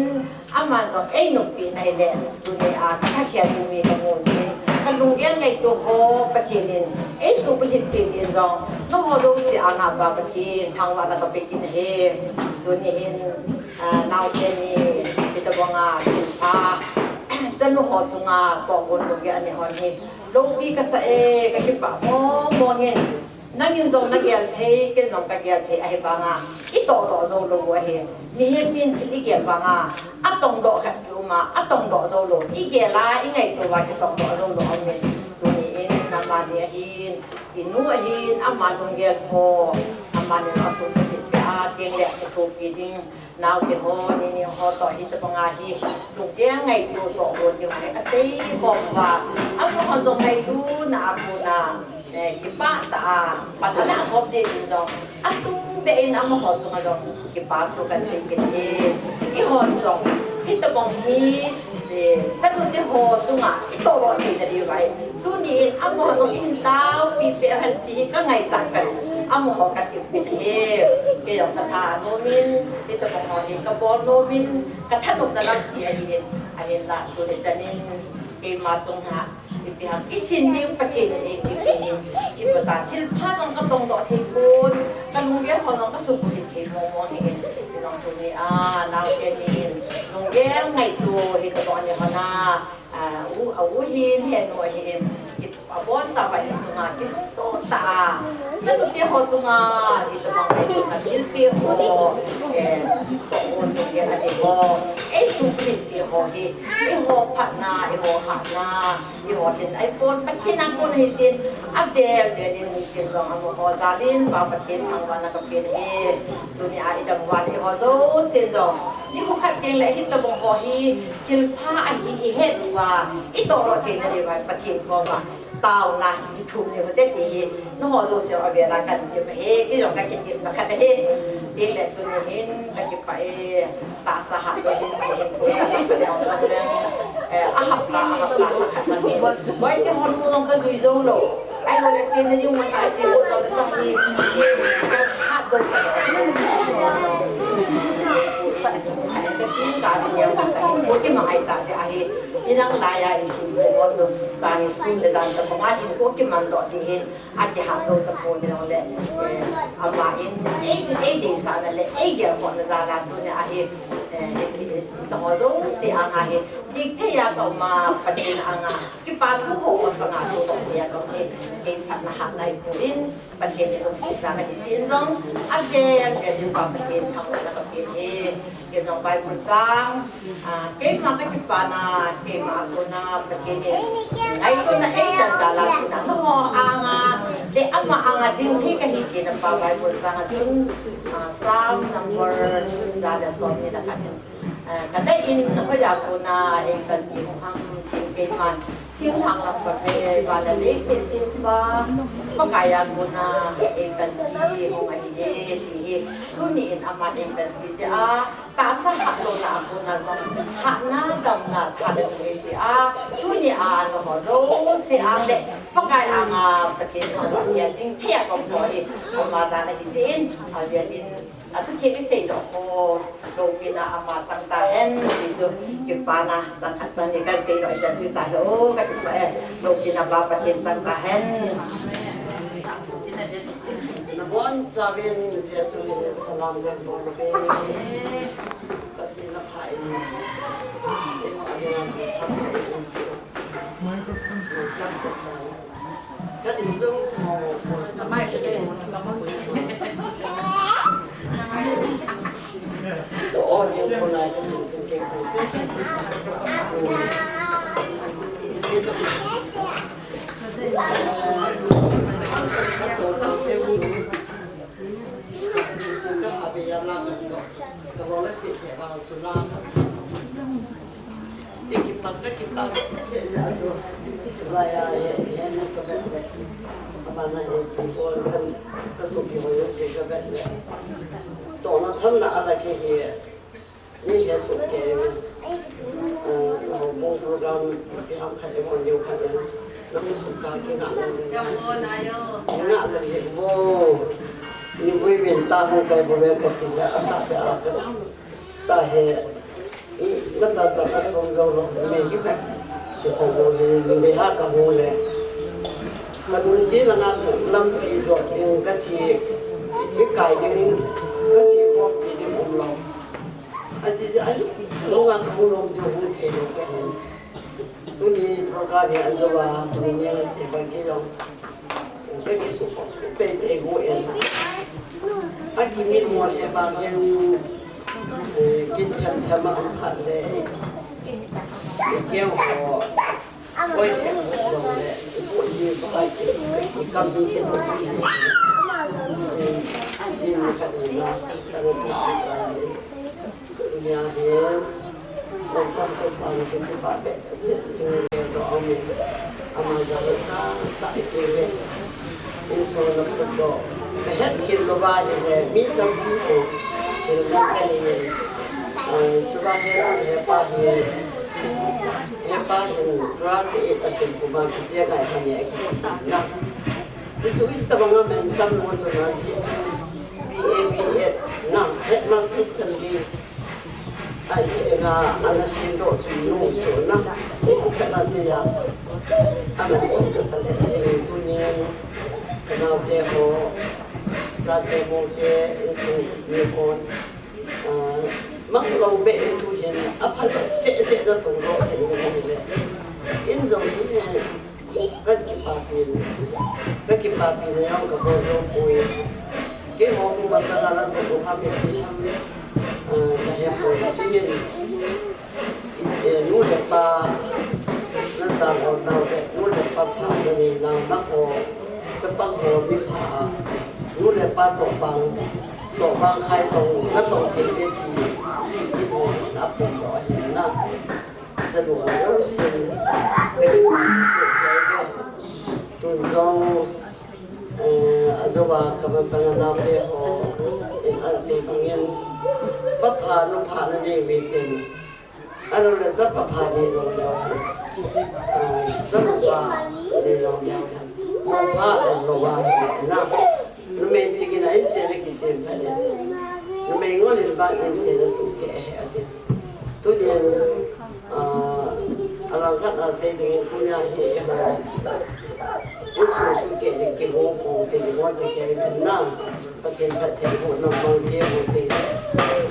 aman jong einoppi in ahile, tunia kalhahkhel ding mi kamu jin, kalunggel ngaito ho Pathen in eisuh bulhit peh jin jong, nangho jouse anga Pa Pathen thangvahna kape kit ahi. Tuni hin, ah, naote ni, hitobanga, ah, chanu ho chunga tohgon lunggel anei hon hi, loupi kasah e, kakipah mong mong e. Nangin jong nagel thei, ken jong kagel thei, ahivanga itohdoh joulou u ahi. Mihem in thil igel vanga atongdoh khat kium a, atongdoh joulou, igel a ingaito uva kitongdoh joulou aume. Tuni in amani ahin, inu ahin, ama lunggel ho, amani jong asuhthip peh a, tengle kithopi ding. Naote ho, nini ho toh hitobanga hi, lunggel ngaito tohgon ding hi asei khom uva, amaho jong ngailutna a kona, Eh, kipah tah a, pan ana khom jeh in jong, atum beh in amaho chunga jong kipa thu kahin sei kit e. Eiho jong, hitobang hi, eh, chanu teho chunga itoh lou thei nadiu ahi. Tuni in amaho jong ihin taopi peh hen ti hi kangaichat khat, amaho katep peh e. Kei jong katha nom in, hitobang ho hi kabol nom in, kathanopna lampi ahi in, ahinla tuni chan in keima chunga Ipi ham, isin ding Pathen in eipeh thei in, ipi ta thilpha jong katong doh thei pon, kalunggel ho jong kasuhbulhit thei mong mong in, jong tuni a, naote ni in, lunggel ngaito hi kadoh ni hon a, a, u, a u hin, henu ahin, abon tah a insunga kilungto tah a, chanu teho chunga, hitobang ngaito kathilpeh ho, eh, tohgon lunggel ahi ho, eisuhbulhit peh ho hi, eiho phatna, eiho hatna, Eiho hin, eipon Pathen a kon ahi jeh in, avel vel in, tin jong amaho jal in, Pa Pathen thangvahna kapen ahi. Tuni a idam uva eiho jousen jong, nikho khat teng le hitobang ho hi, thilpha ahi ihet uva, itoh lou thei nadiu va, Pathen koma taona kithum ni u hite ti hi, nangho jouse avel a kahin tem ahi, kei jong kakitepna khat ahi. Tin le tuni hin, kakipah e. Tahsa hat lou ding, eh, eh, a hapta, a hapta, a hapta, a hapta. Boi te hon mu jong kajui jou lou. Ahilou le chen na ding, mo ta chen mo jong le ta hi. Hat jou ta. Ka tin ka ni yau ka cha hi. Ko ki ma ai ta je ahi. Ni nang la ya i hi mo mo jo ta hi sun le jan ta ko ma hi ko ki man do ji hin. Akihat jou tapon hijongle, eh, ama in, ei, eideisahna le eigelkhohna jal a tuni a hi, eh, hi, hi, hi, nangho jouse anga hi, dikthei a kaum a, Pathen anga, kipa thu ho chang a thu ho thei a kaum hi, kei phatna hatna eipui in, Pathen in lungset jal a hiche in jong, avel vel in Pa Pathen thangvahna kapen e. Kei jong Bible chang, ah, keima kakipana, keima a kona Pathen in ngailutna eichan jal a tina, nangho anga, le ama anga ding thei kahi tina pa Bible chang a chun, ah, Psalm number ja le somni le khat in, ah, kadei in hoiya kona eikalpi u ham tin keiman, Thinglhang lam kape, van le leiset sempa, Pakai a kona eikalpi hung ahi e, ti hi. Tuni in aman eikalpi jeh a, tahsa hatlouna a kona jong, hatna damna tha le chung eipeh a, tuni a nangho jouse ang le, Pakai anga Pathen thangvah thei a ding thei a kaum ho hi, ama jal a ahi jeh in, avel in, Athu thei kisei doh ho, loupina ama chang tahen, ti chu kipana chang khat chang ni kasei doh ichan chu tahe o, kakipah e, loupina Pa Pathen chang tahen. Nabonchauvin Jesu min in salam nabonchauvin. Pathen napha in. Ikipat ka kipat seh le ajo. Vaya he, he na ka vet vet. Abana he, ko kan ka suki ho yo se ka vet vet. To na tham na ala ke he. Ni he su ke. Ah, ho mo program ki ham khat e mo ni khat e. Na mo su ka ki na na. Na la he mo. Ni mo ven ta ho kai bo ven ka ti la asa pe a ka. Tahe, i, kata ta ka thong jou lou, me ki ka, kisa lou le, ni be ha ka mu le. Ka nun chi la nga lampi jot ding ka chi, i kai ding, ka chi khompi ding um lou. Achi, ai, lou nga ka mu lou jo hu thei lou ka hin. Tuni program hi an jou a, tuni ni se ba ki jong. Ka kisukhop peh thei u e. Akimin mo le ba ken, eh, kin them them a um phat le. Keu ho. Oi, keu ho le. Ko ni ko ai ke. Kam ni ke. Ni ma ka ni na. Ka ni. Nia hi, longkam ko pa ni ko pa be, tu ke to ami, ama ja ta ta ke le, Insung na photo. Ka het khel louva ahile, mi tampi ho. Khel na ka ni. Ah, chuva he, hepa hi. Hepa hin class eight a sim kuma kichia kai kha ni a ki na. Chuchu hitabang a man tam mo chu na, chuchu B A B Ed na, headmaster chan di. Ai, ina, ana sin doh chu nu chu na. Ka na se ya. Ana ko ka sa le, eh, tunin. Ka naote ho. Chate mote, insung mi ho. Ah, mang lou beh in tu hin. A pha se se na tung doh hin ni le. In jong hi, eh, Ka kipapi, ka kipapi na jong ka bol jou poi. Keiho masanga na bol u ha bep hi, ah, ka he poi. Chuin, eh, nu le pa, na ta bol nau le, nu le pa pha na nei nau na ho, chapang ho mi pha, nu le pa toh bang, toh bang khai tong, na tong thei ve ti, ti, ti ho, na pom lo ahi na. Chanu jousen, tun jong, eh, ajouva kamasanga naote ho, in an sei bangin, pa pha, nu pha na nei uve tin. Ahilou le chapa pha nei lou leu hen. Eh, chanu pha nei lou leu hen. Mou pha lou va hen na. Numei chingin a in chen a kisem phat le. Numei ngol in vang in chen a suhkeh ahi ati. Tunin, ah, alangkhat a sei dingin tunia hi, eh, insung suhkeh le kihou pou te, kihou te kei ven na. Pathen phattheibohna mang kihou te.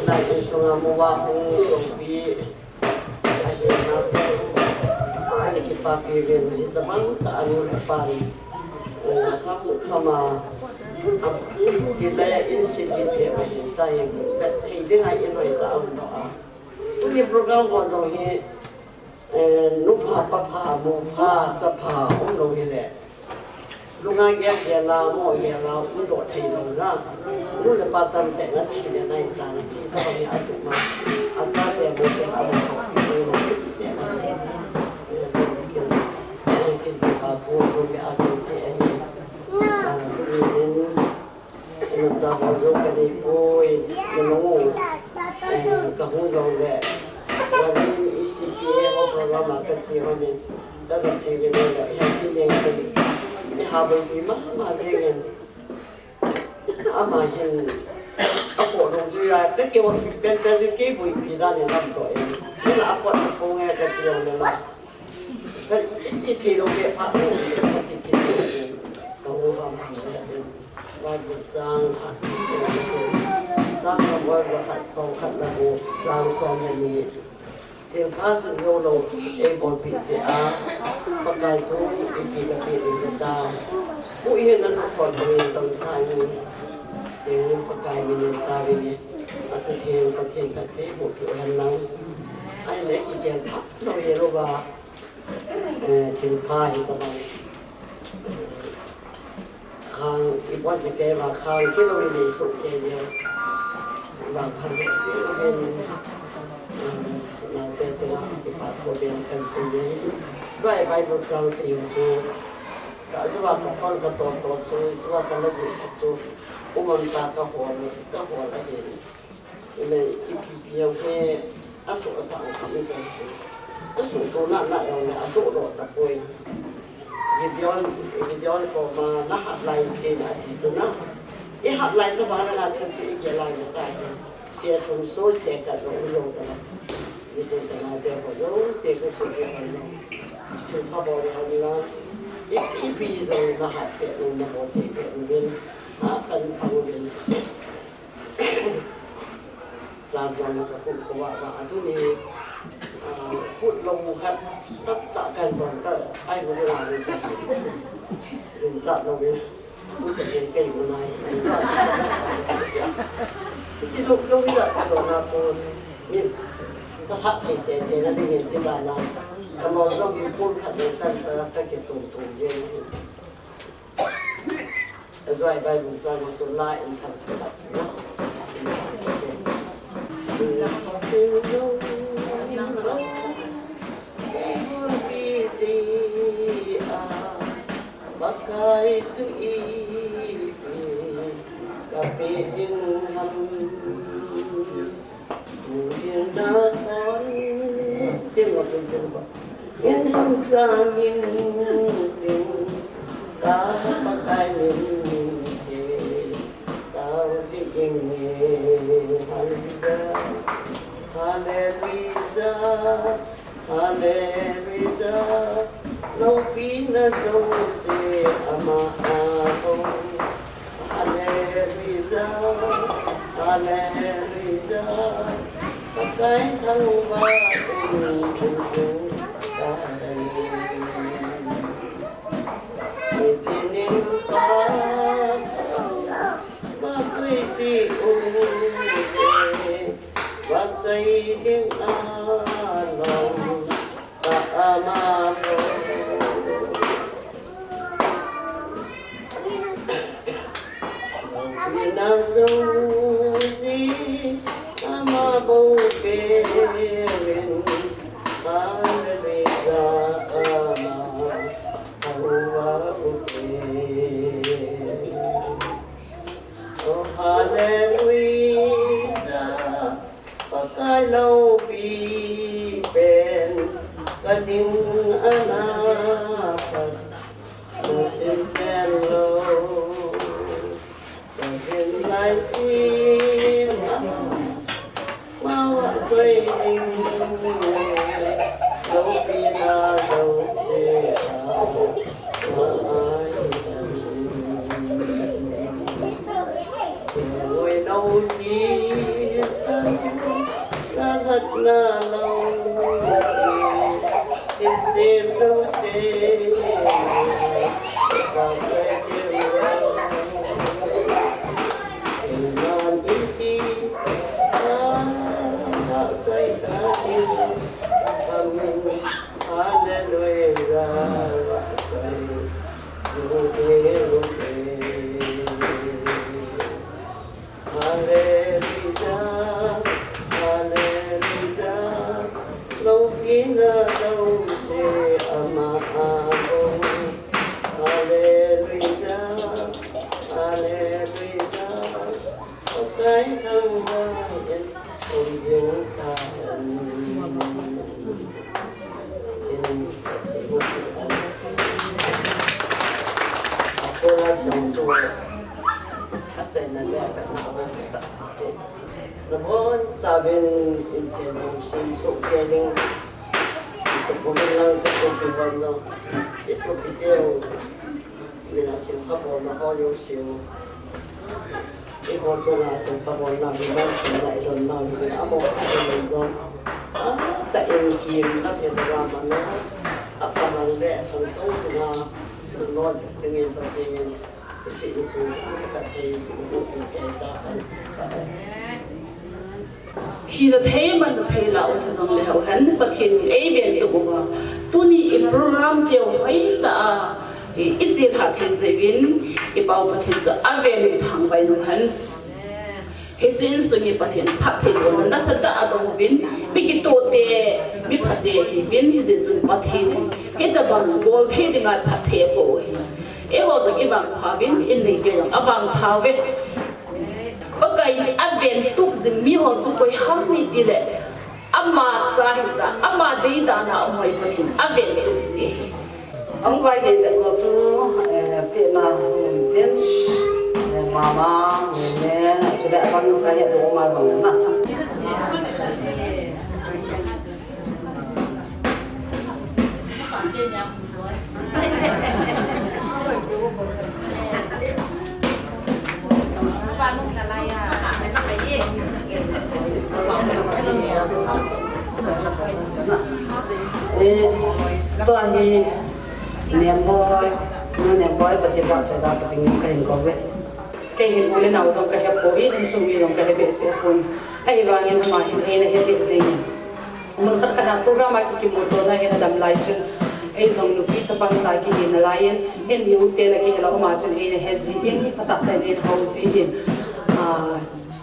Na insunga mu va hung songpi. Ahi na, ahi kipapi uvin, hitabang tah a nu le pan, eh, kham, kham a, a, tilai a in sin ti thei ma hin ta hin, bet thei ding a in hoi ta um doh a. Tuni program ho jong hi, eh, nu pha, pa pha, mu pha, cha pha, um lou hi le. Lunga gel gel a, mo gel a, um doh thei lou na. Nu le pa tam tah na thi le na in ta na thi ta ni a tu ma. A chate mo te a mo. Kin pa pu pu me a sen se ni. A, ni in, ina cha mo jo ka ni poi, ni mo. Eh, ka hung jong le. Ka ni E C P A ho program a ka che ho ni. Ka ka che ni le, ya ki ni ni. Ni ha bo ki ma, ma che ni. Ama hin, a ko dong ju ya, ka ke wa pen pen ke bui pi da ni lam to e. Ni la a ko ko nge ka che ni la. Ka chi thei lou ve pha, ka ti ti. Ka u ha ma. Bible chang khat, Psalm number khat, song khat le gup, chang som le ni. Thilpha sim jou lou, ei bolpeh jeh a, Pakai chu ipi kapeh ding ti ta. Pu Ehen na thuphon bangin tong tha ni. Tin Pakai min in tauvin, athutheng Pathen khat se boh kit hen lang. Ahile kigel phat lou e lou va. Eh, thilpha hi tabang. Khang, i pon ti kei va khang kilou i nei suh kei leh. Va khang kilou i nei. Um, naote chunga kipa thu beh kan ti ni. Vai, Bible class i chu. Ka chu va ka phone ka to to chu, chu va ka la ji chu. Umang ta ka hol, ka hol a hin. Amen. Ipi pi jong hi, asoh asang khat ni te. Asoh to na na jong le, asoh doh tapoi. Gideon, Gideon koma na hat lai che na ti chu na. I hat lai tabang na na thum chu i gel lai na ta hi. Sia thum so, sia khat lou, lou ta na. Ni te ta na te ho lou, sia khat so te ho lou. Thum pha bol le ho ni na. I, ipi jong na hat peh, na bol peh, peh, na bin. Ha, kan pha bin. Chang jong ka khut khovah vah a tuni, ah, khut long khat tah tah kan ton ka ai bu la ni. Dum chat long ni. Tu ka jen kai bu nai. Chi long long ni la ka long na chu. Ni ka ha thei te te na ni ni ti ba na. Ka long jong ni phun khat ni kan ta ka ke tum tum je ni. Ajoa Bible chang chu la in thang thang na. Pakai chu i Tingin sangin ting ka Pakai min te tao tingin. Hallelujah, hallelujah, hallelujah. Loupina jouse ama a hong. Hallelujah, hallelujah. Pakai thangvah in, in, in, in. Nitinin pa, ma koi chi u, va chai ding a lom. Oh, hallelujah. Pakai loupi pen ka ding ana pat na sin pen lou. Ka ding lai sin ama ma va koi ding loupina jouse a. Hallelujah, hallelujah, hallelujah. Loupina jouse ama a hong. Hallelujah, hallelujah. Pakai thangvah in um jing tahen. Akola song chu achaina le avetna sa. Nabonchauvin inchen jong simsoh kei ding. Kapu lang kasopi hon jong, isopi teu. Mina thil kabolna ho jouse u. Eiho chunga thil kabolna, mina thil na idonna, mina amo kabolna jong. Atah in kim la phe da mano. Apa lang le sang tong na. Lo jek dingin Pathen in. Iti isu ka thei, isu ke ta kan. Thina thei, manna thei lah u hijongle houhen, Pathen in eiven tup uva. Tuni in program keu hoitah a, i, ichelhah thei jeh uvin, iPau Pathen chu aven in thangvah in umhen. Hiche insung hi Pathen phattheibohna nasatah a adong uvin, mi kitoh te, mi phate ahiuvin, hijeh chun Pathen in hitobang bol thei dinga phatthei aboh u ahi. Eiho jong ivangpha uvin, in neite jong avangpha uve. Pakai in aven tup jing miho chu koi ham itile, ama cha hija, ama deidan a um ho hi Pathen in aven tup ji ahi. Ahung vaigei jep ho chu, eh, pehna, um, tin, eh, mama, nene, chule abang kahet doh ma jong na. Eh, tua hi Nemboi, nu Nemboi, Pathen vahchoi da sa dingin kahin kouve. Kei hin u le nao jong kahepoi, insung mi jong kahe behseh pon. Ahivangin ama hin eina he lheh jengin. Mun khat khat a program a kikimuto na hin adam lai chun, ei jong nupi chapang cha kihi nalai in, hin i u te la kihe la um a chun eina he jin, atah tah in eina hou jin, ah,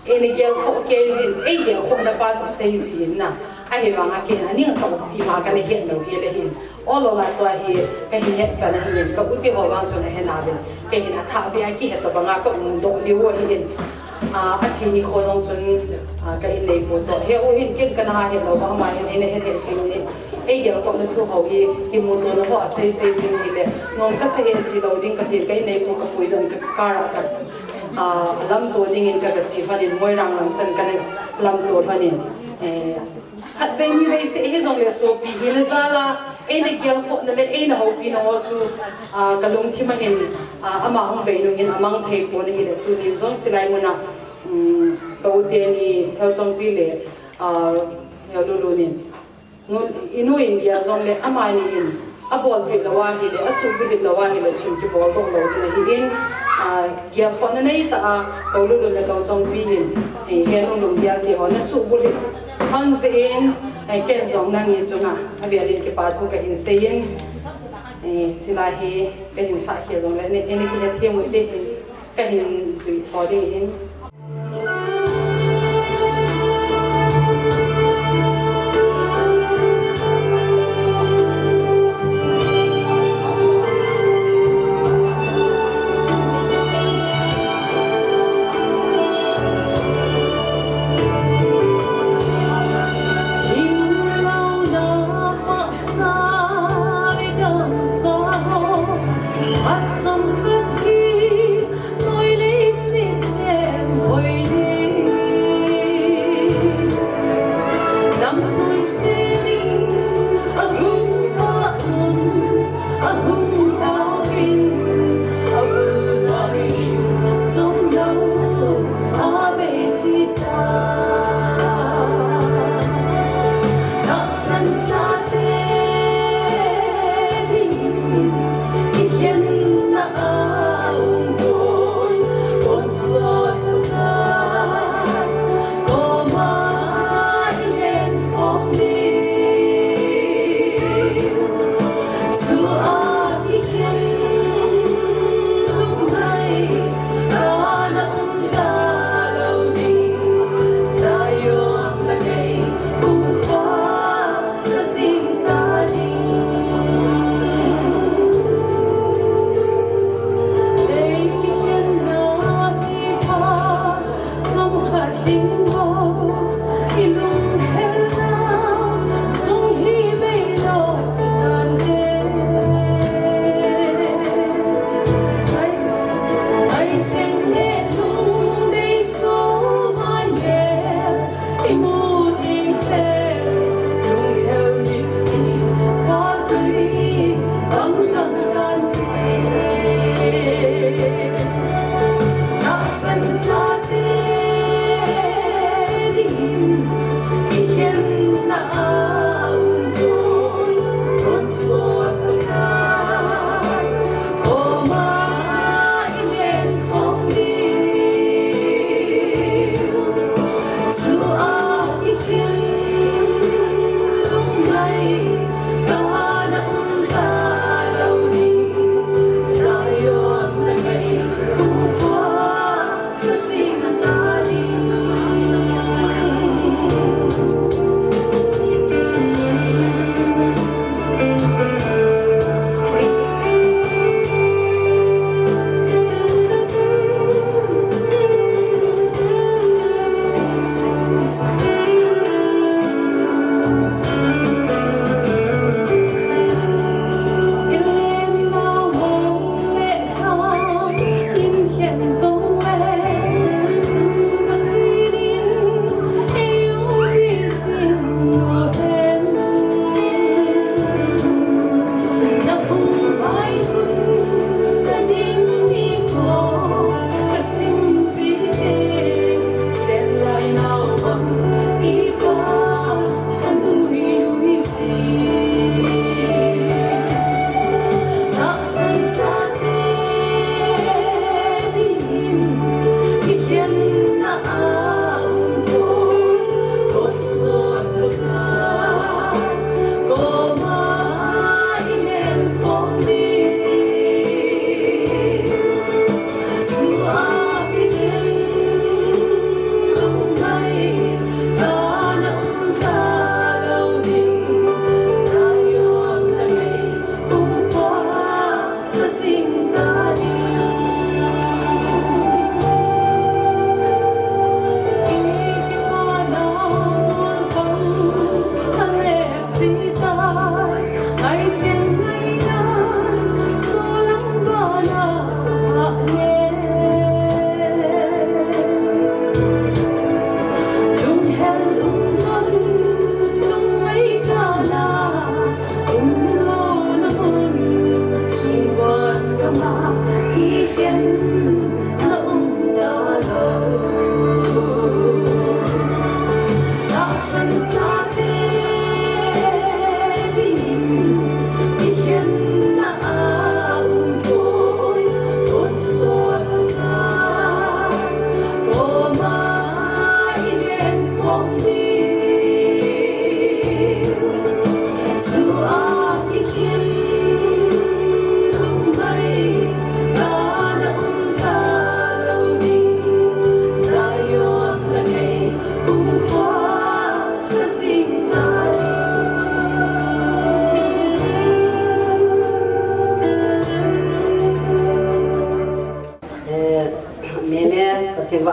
eina gelkhoh kei jin, ei gelkhoh na pa chu sei jin na. Ahivanga kei hin aning tah ima kana het lou hile hin. Ol ol a tua hi kahin het pan ahin, ka u te ho vang chun ahe nauve. Kei hin athah beh a kihe tobanga ka um doh lheh u ahin. A, athi nikho jong chun, a, ka inneipu toh. He u hin ken kana het lou, ama hin eina het het jing in. Ei gelkhohna thu ho hi, kimuto na ho asei sei jing hile. Nom kasa het ji lou ding katin ka inneipu kapuidon ka car a ka, a, lamto dingin ka, kache lhonin Moirang lam chan kana lamto lhonin. Eh, Khatvei nivei seh hijongle sopi hina jal a, eina gelkhohna le eina houpina ho chu, a, kalungthim a hin, a, ama hung vei nung hin amang thei pon ahile, tunin jong chilai muna, um, ka u teni Heuchongpi le, a, Heululun in, nu, inu in gel jongle amani in, abolpeh lou ahile, asuhbulhit lou ahile, chun kibol doh lou ding ahin, a, gelkhohna neitah a, ka u Lulun le ka u Chongpi in, eh, henu lunggel keiho nasuhbulhit lhon jeh in, eh, ken jong nangni chunga avel in kipa thu kahin seiyin, eh, chilai hi kahin sahkhel jongle, nei, nei kihethem ute hin, kahin jui tho ding ahin.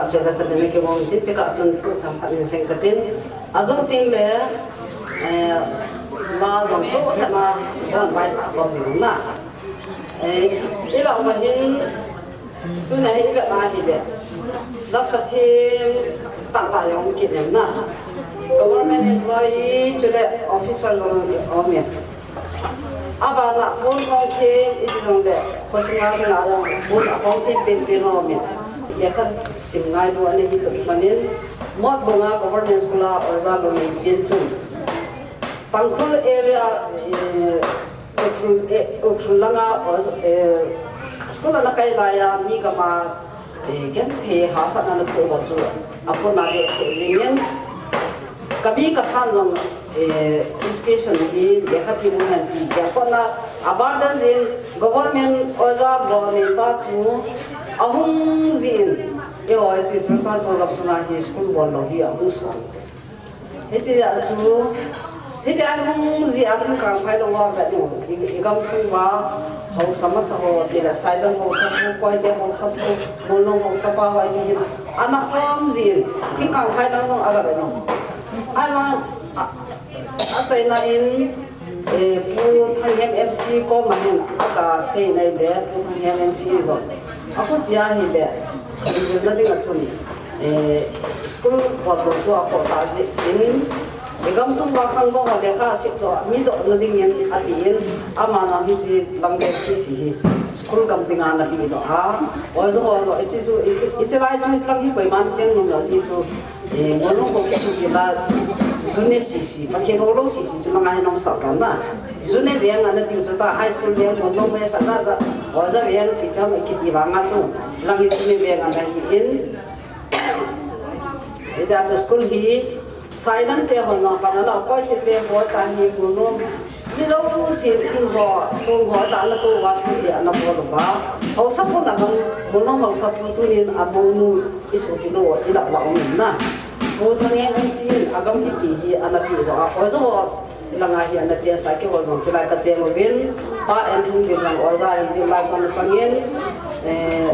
Achu la sa ding ki bom tin chika chun thu tham phat in seng katin. Ajong ting le, eh, ma bom chu thama, bom bai sa bom ding na. Eh, ila ma hin, tuna hi ve na hi le. La sa thim ta ta yong ki nem na. Government employee chule officer jong om e. Abana pon hong thim iti jong le, khosunga dinga jong pon a hong thim pen pen hong min. Lekha sim ngailu ana hi tuk manin, Motbung a government school a oja lou nei pen chun, Tangkhul area, eh, Ukhrul, eh, Ukhrul langa oja, eh, school ana kai laiya mi gama, eh, genthei hahsatna ana thoh ho chu apona behseh jingin, kami kasan jong, eh, education hi lekha thim u hen ti kei a kona a burden jin, government oja lou nei pa chu ahung jin, eiho hiche Churachandpur gamsunga hi school bol lou hi ahung suang. Hiche a chu, hiti a hung jia thingkang phai lou a vet u, i, i gamsung uva haosa masa ho, tile Saidon haosapu, Koite haosapu, Molnom haosapa ho, ti hin ana khom jin, thingkang phai lou jong aga vet u. Ama, a, achaina in, eh, Pu Thanghem M C koma hin aga sei nai le, Pu Thanghem M C jong akhutia hile, jilna dinga chun, eh, school bol lou chu akhoh tah jeh in, i gamsung uva khangdong ho lekha sip doh, mi dohna dingin atin, ama jong hiche lang beh sisi hi school gam dinga ana pehdoh a. Oja ho jong, hiche chu, hiche, hiche lai chu hilang hi koiman cheng nom lou ti chu, eh, Molnom ho kiti la, june sisi, Pathen hou lou sisi chu nanga hin hung sah tan na. June veng ana tiu chu ta, high school veng, Molnom veng, sah ta ta, oja veng, ipi ham kiti vanga chu, lang hi june veng ana hi in. Hijeh a chu school hi, Saidon te ho na pan ala, Koite te ho ta hi, Molnom, mi jouse thing ho, song ho ta ana tou uva school hi ana bol uva. Haosapu na gam, Molnom haosapu tunin amonu, i sopi lou, i lah uva um in na. Pu Thanghem M C in agam kiti hi ana pehdoh a, oja ho langa hi ana chesa, keiho jong chulai kacheng uvin, Pa Enlhunglin jong oja hi jing lai kona changin, eh,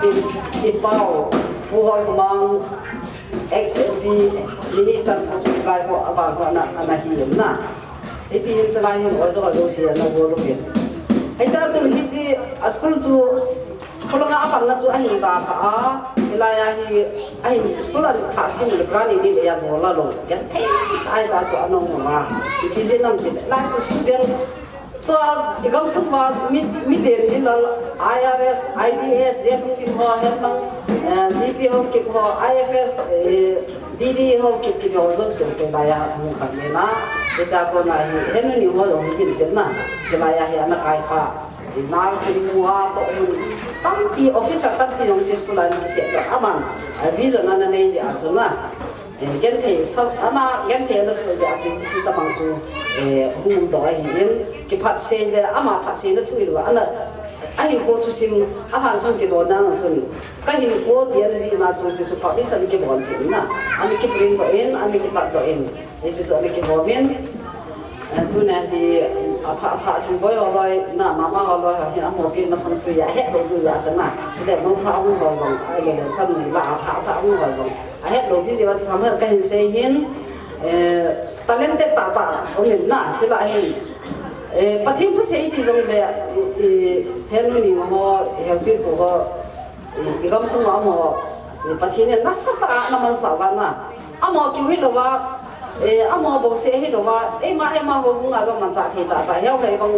i, i pau, Pu Holkhomang, ex M P, minister pu chu chulai ho, abang ho ana, ana hi in na. Hiti hin chulai hin oja ho jouse ana bol uvin. Hiche a chun hiche a school chu, khulanga apanna chu ahin dalha a, hilai a hi, ahin school a thah sim le grant in le ya bol a lou, genthei tah a chu ana um uva. Ipi jeh ham tile, lai chu student, tua i gamsung uva mi, mi len mi lal, I R S, I D S, J P Kim ho, henlang, eh, D P ho, Kim ho, I F S, eh, D D ho, Kim, kiti ho jouse hilai a hung khan le na. Hiche a kona hi, Henuni ho jong hin pen na. Chulai a hi ana kai kha. Nurse in mu a toh mun tampi, officer tampi jong hiche school a ana kisep a, aman, a vision ana nei jeh a chu na. Eh, genthei sa, ana genthei ana thoh jeh a chu hiche tabang chu, eh, hung um doh ahin, kiphatsei le, ama phatseina thu hilou a, ana, ahinkho thusim, alhansung kidona jong chun, kahinkho ti ana jih na chu, chu, chu publish ana kibol tin na, ana kiprint doh in, ana kipat doh in. Hiche chu ana kibom in, eh, tuna hi athah, athah thim boi ho loi, na mama ho loi ho hin amaho pi masang tui ahet lou tu jeh a chu na. Chule mangthah hung ho jong, ahile le chan nei la athah, athah hung ho jong ahet lou ti jeh a chu, ham kahin sei hin, eh, talented tah tah um in na, chule hin, eh, Pathen thusei ti jong le, i, i, Henuni ho, Heuchinpu ho, i, i gamsung a amaho, i, Pathen in nasatah a ana manchah uva na. Amaho kiu hilouva, eh, amaho bouseh hilouva, eima, eima houbung a jong manchah thei tah tah, Heulhei bang,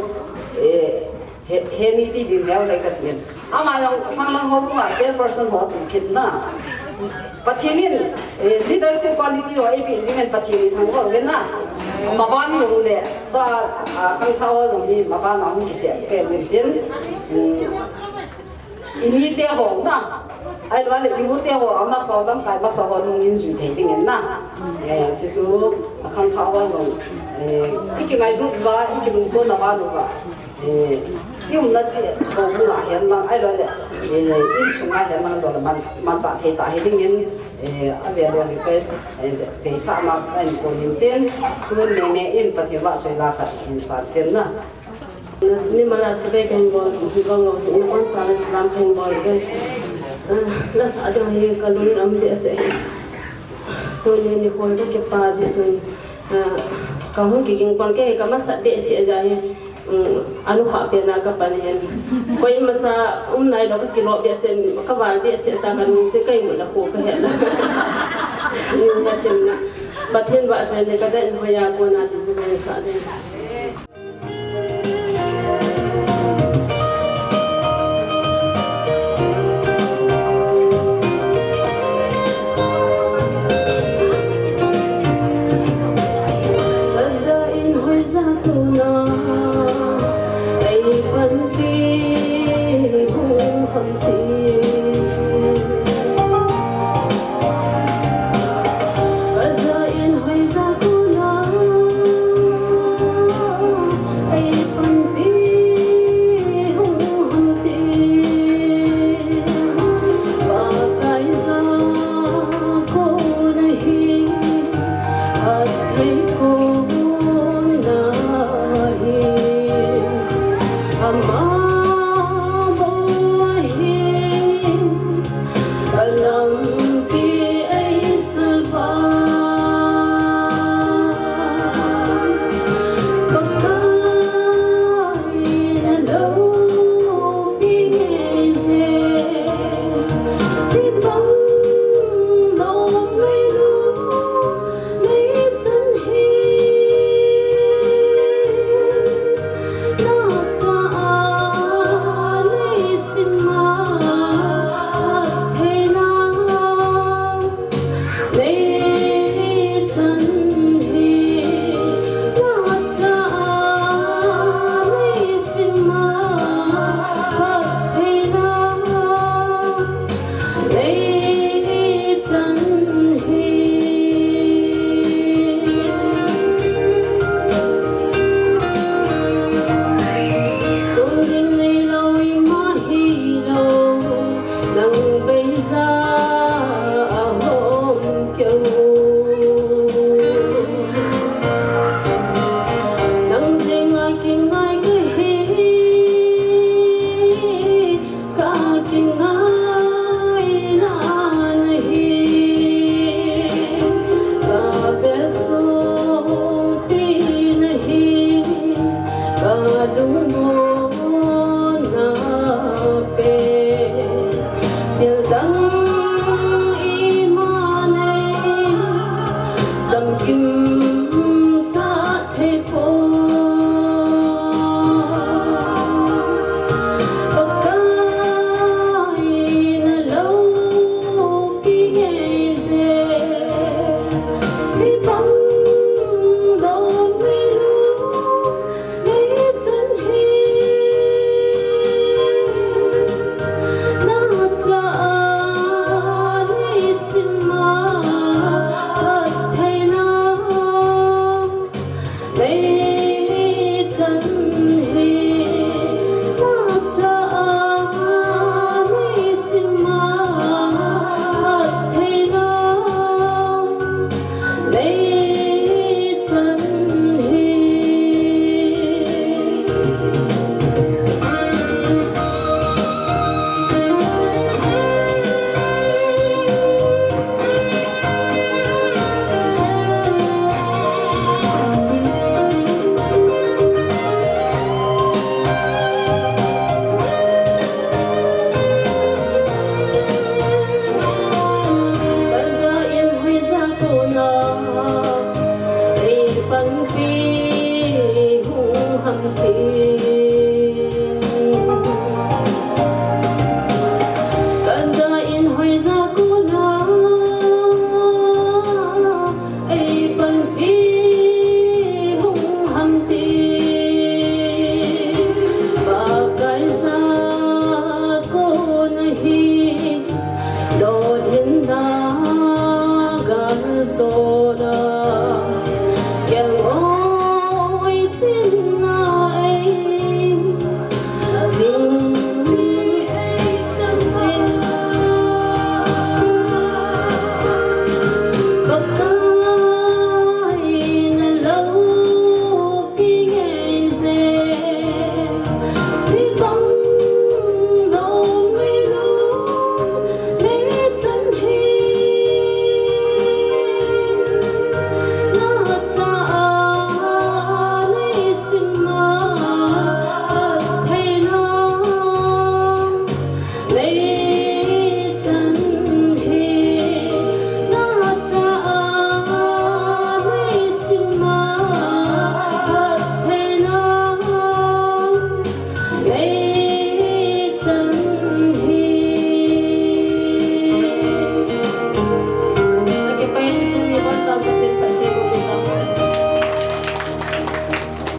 eh, he, he ni ti ding Heulhei kati in. Ama jong Lhanglang houbung a chairperson ho atu kit na. Pathen in, eh, leadership quality ho eipeh jing in Pathen in thangvah uvin na. Maban jong le, tua, ah, khangthah ho jong hi maban a hung kisem pen uvin tin. Hmm. I nite ho na, ahilou le i u te ho, amasa ho lamkai masa ho nung in jui thei ding in na. Eh, chuchu, akhangthah ho jong, eh, i kingailut uva, i kilungtona uva, eh, i umna cheh houbung a hen lang, ahilou le, eh, insung a hen lang, ahilou le man, manchah thei tah hi ding in, eh, avel in request, eh, deisahna kahin kon in tin, tun nene in Pathen vahchoila khat hin san tin na. Ni mala chibai kahin bol, hibang lo, ni kon sa salam kahin bol, ke. Lasa ding hi kalung in aum behseh. Tuni nikho hi kakipa jeh chun, ah, kahung kiging pon, kei hi kamasat behseh jeh hi, um, anukhah pen a kapan hin. Koimacha um nailou, kakilou behseh, kaval behseh ta, kanung chu ka imu le kho kahe la. Ni na thim na. Pathen vahchoi le kadan hoiya kona ti chu kahin sah ding.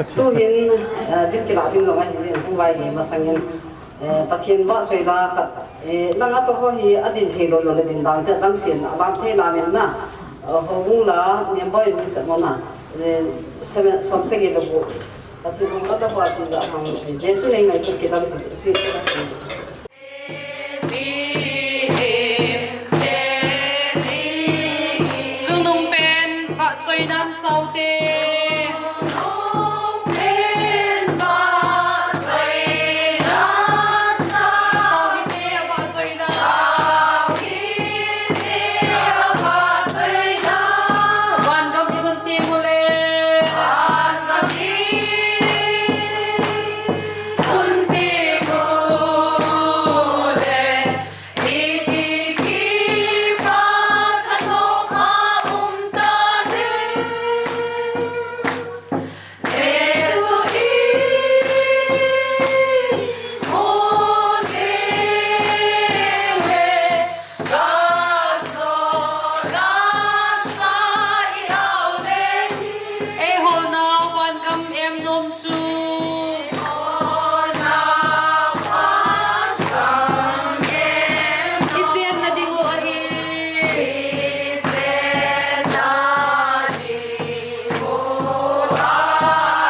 Tuhin, eh, lim kilah ding jong ahi jeh in Pu Vainei masangin, eh, Pathen vahchoi la khat, eh, nang atoh ho hi adin thei lou jong le din dan te dang sen avam thei la men na, eh, ho hung la niam boi mi sa mo na, eh, sem, som sagi lo bu. Pathen hung atoh ho chu ja hang, eh, Jesu nei ngai kit kit dam ti chu, chu, chu. Chungnung pen vahchoinan saute. Saute a vahchoinan. Vangam i lhun teng ule. Eiho nau vangam em nom chu. I chenna ding u ahi.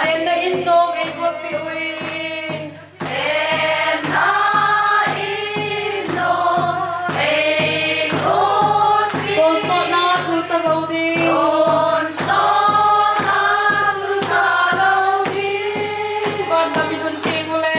Chenna in nom ei got pi ui. Tonsotna chu ta lou ding. Vangam i lhun teng ule.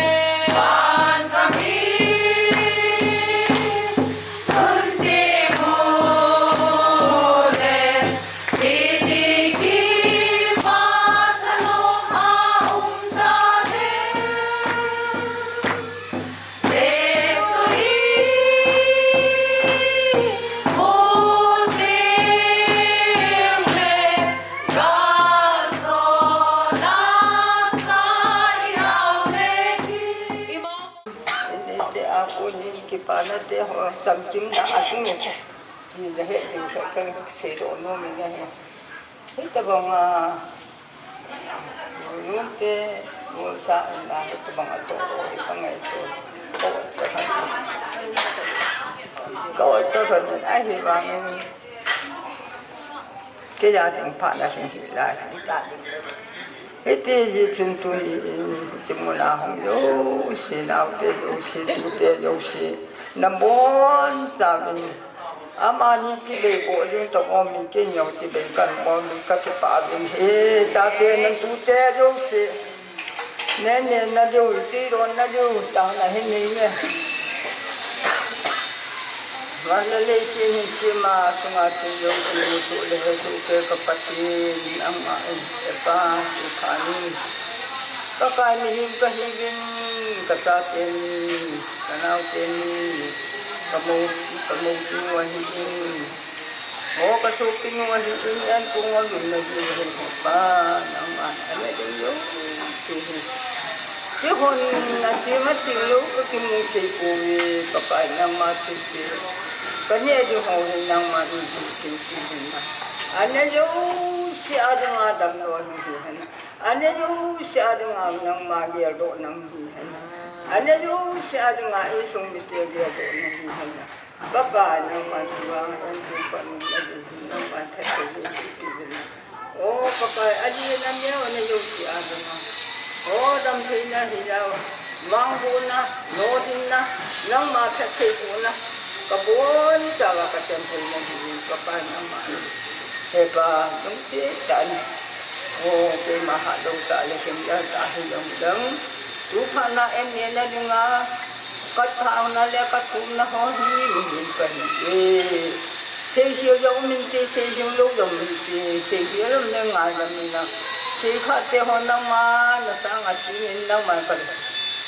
Kipana te ho chamkim na atung e. Ji la he ding kha ka sei lo nom e na he. Hitabang a, nunte, nunsa na hitabang a to, to, hi ka ngai to. Ka ot sa khan. Ka ot sa khan, ahivangin. Kei a ding phat na ding hi lai. Hiti hi chun tuni in, hiche muna hung jouse, naote jouse, tute jouse. Na bonchauvin. Amani chibai bol ding toh um in, kei jong chibai kan bol ding, ka kipah uvin ahi, chate nang tute jouse. Nennenna diu, tilouna diu, tana hi nei nge. Van le leiset hin sema, sunga ching jouse, musoh le hesoh kei ka Pathen, ama in, e Pa, tu pha ni. Pakai mihem ka hiuvin, ka chate ni, ka naote ni, ka mou, ka mou tu ahi in. O, ka sopinu ahi in, an kong a lum na diu ahi, Pa, nangman, ana ding jouse hi. Keihon, na chim a chim lou, ka kimu thei pouve, Pakai nangma thilpeh. Ka neh ding ho hi nangman, in thil thil thil ding na. Ana jouse a dinga damlou ahi hen. Ana jouse a dinga nangma geldoh nang hi hen. Ana jouse a dinga insung mite geldoh nang hi hen. Pakai nangman tua, an tu pa nung na ding, nangman phatthei boh ding ti ding. O Pakai, adin aneo, ana jouse a dinga. O damtheina hi jao, mangbohna, lolhinna, nangma phatthei bohna, ka bonchauva ka chan theina dingin, Pakai nangma. He Pa, lungset tah in. O, keima hatdoh tah le, khem jal tah hi jong dang. Tu phat na an nehna dinga, ka thauna le ka thumna ho hi mihem ka hi e. Seikhel jong um inte, seiding lou jong um inte, seikhel um le ngai jong um in a. Seikhah te ho nangma, na sanga singin nangma ka,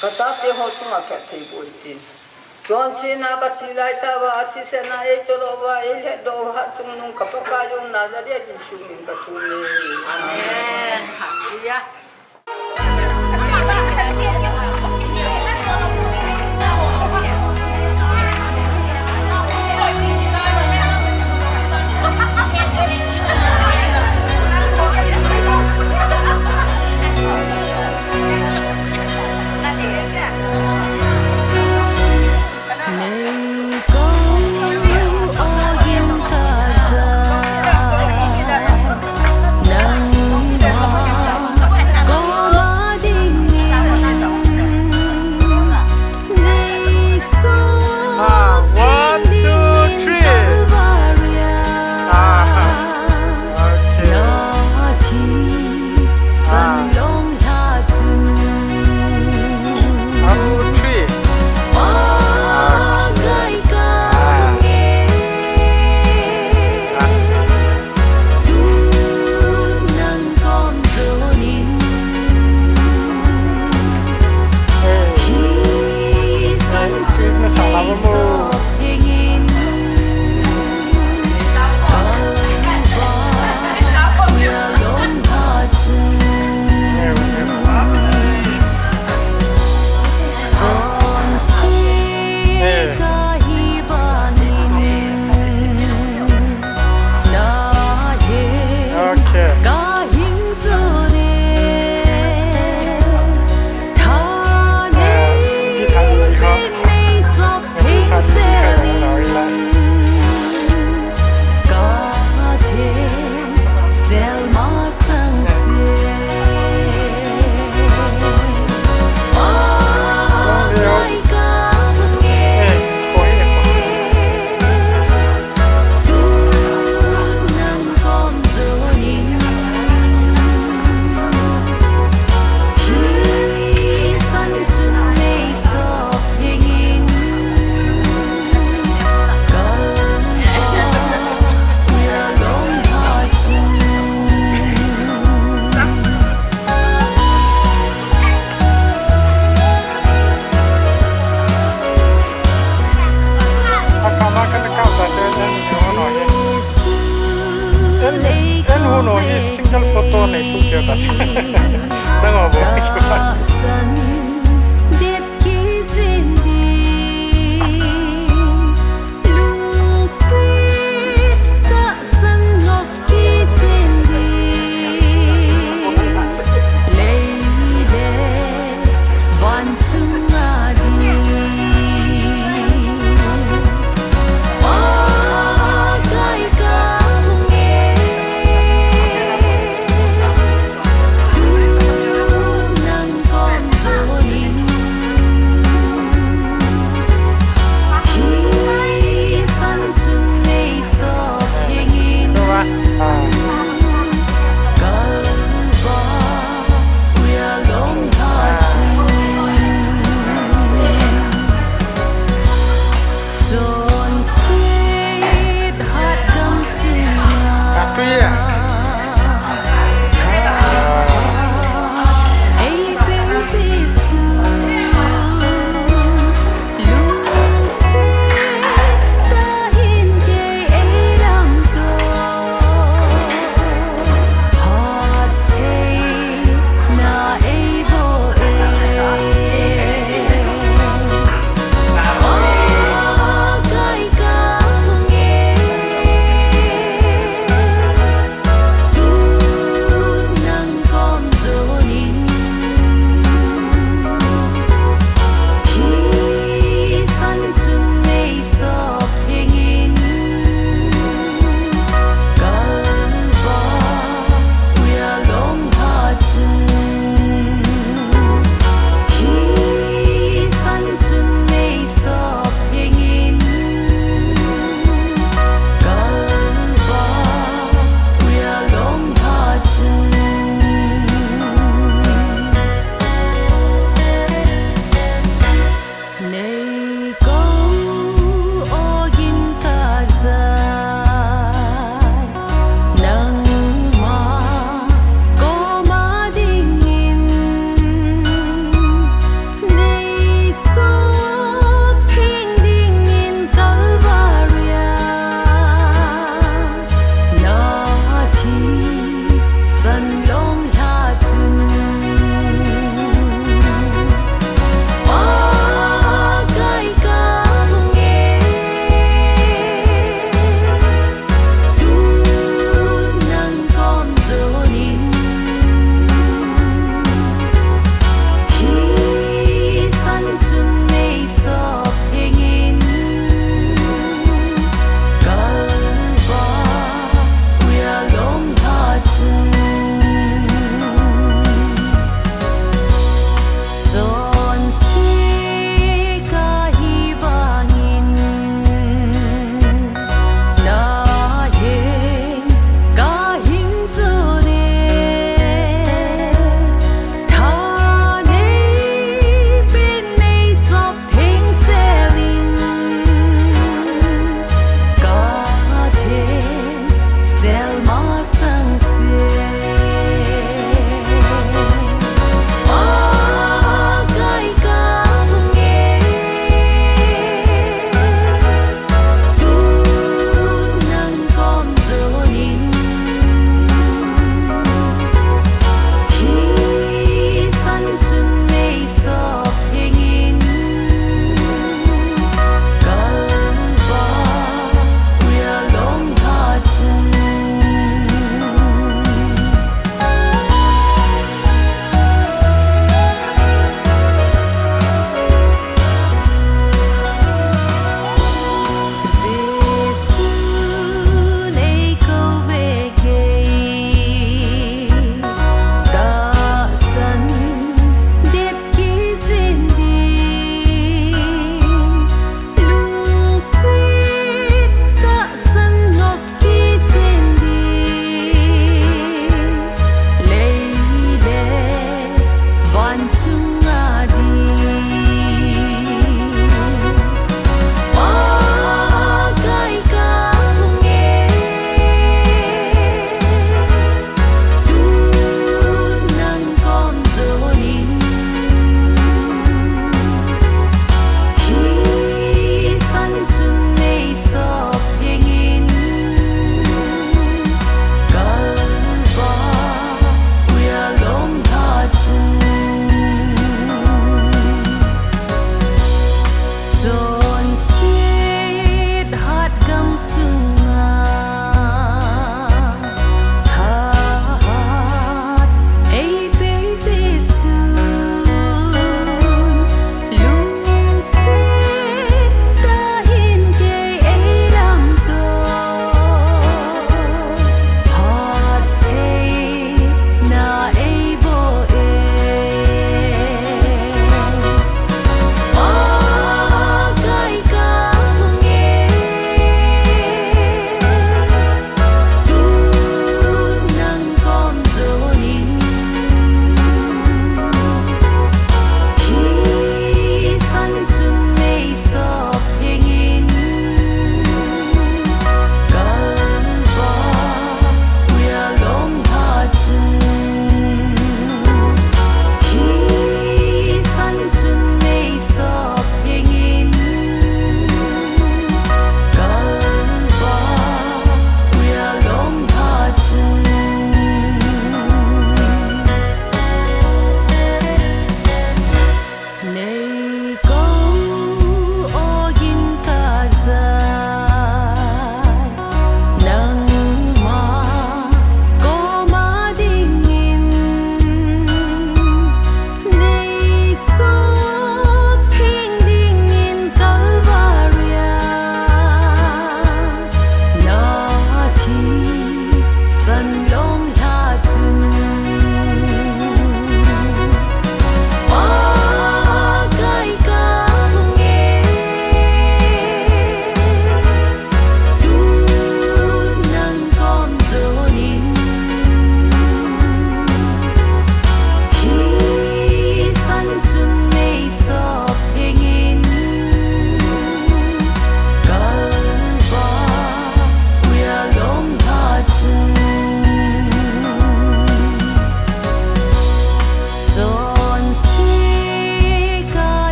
ka chate ho chunga phatthei boh in tin. Chonsetna ka thi lai tah uva, athisetna ei chol uva, ei lhatdoh uva, chungnung ka Pakai jong Nazareth Jesu min ka thum e. Amen. Hallelujah. Nangho bou.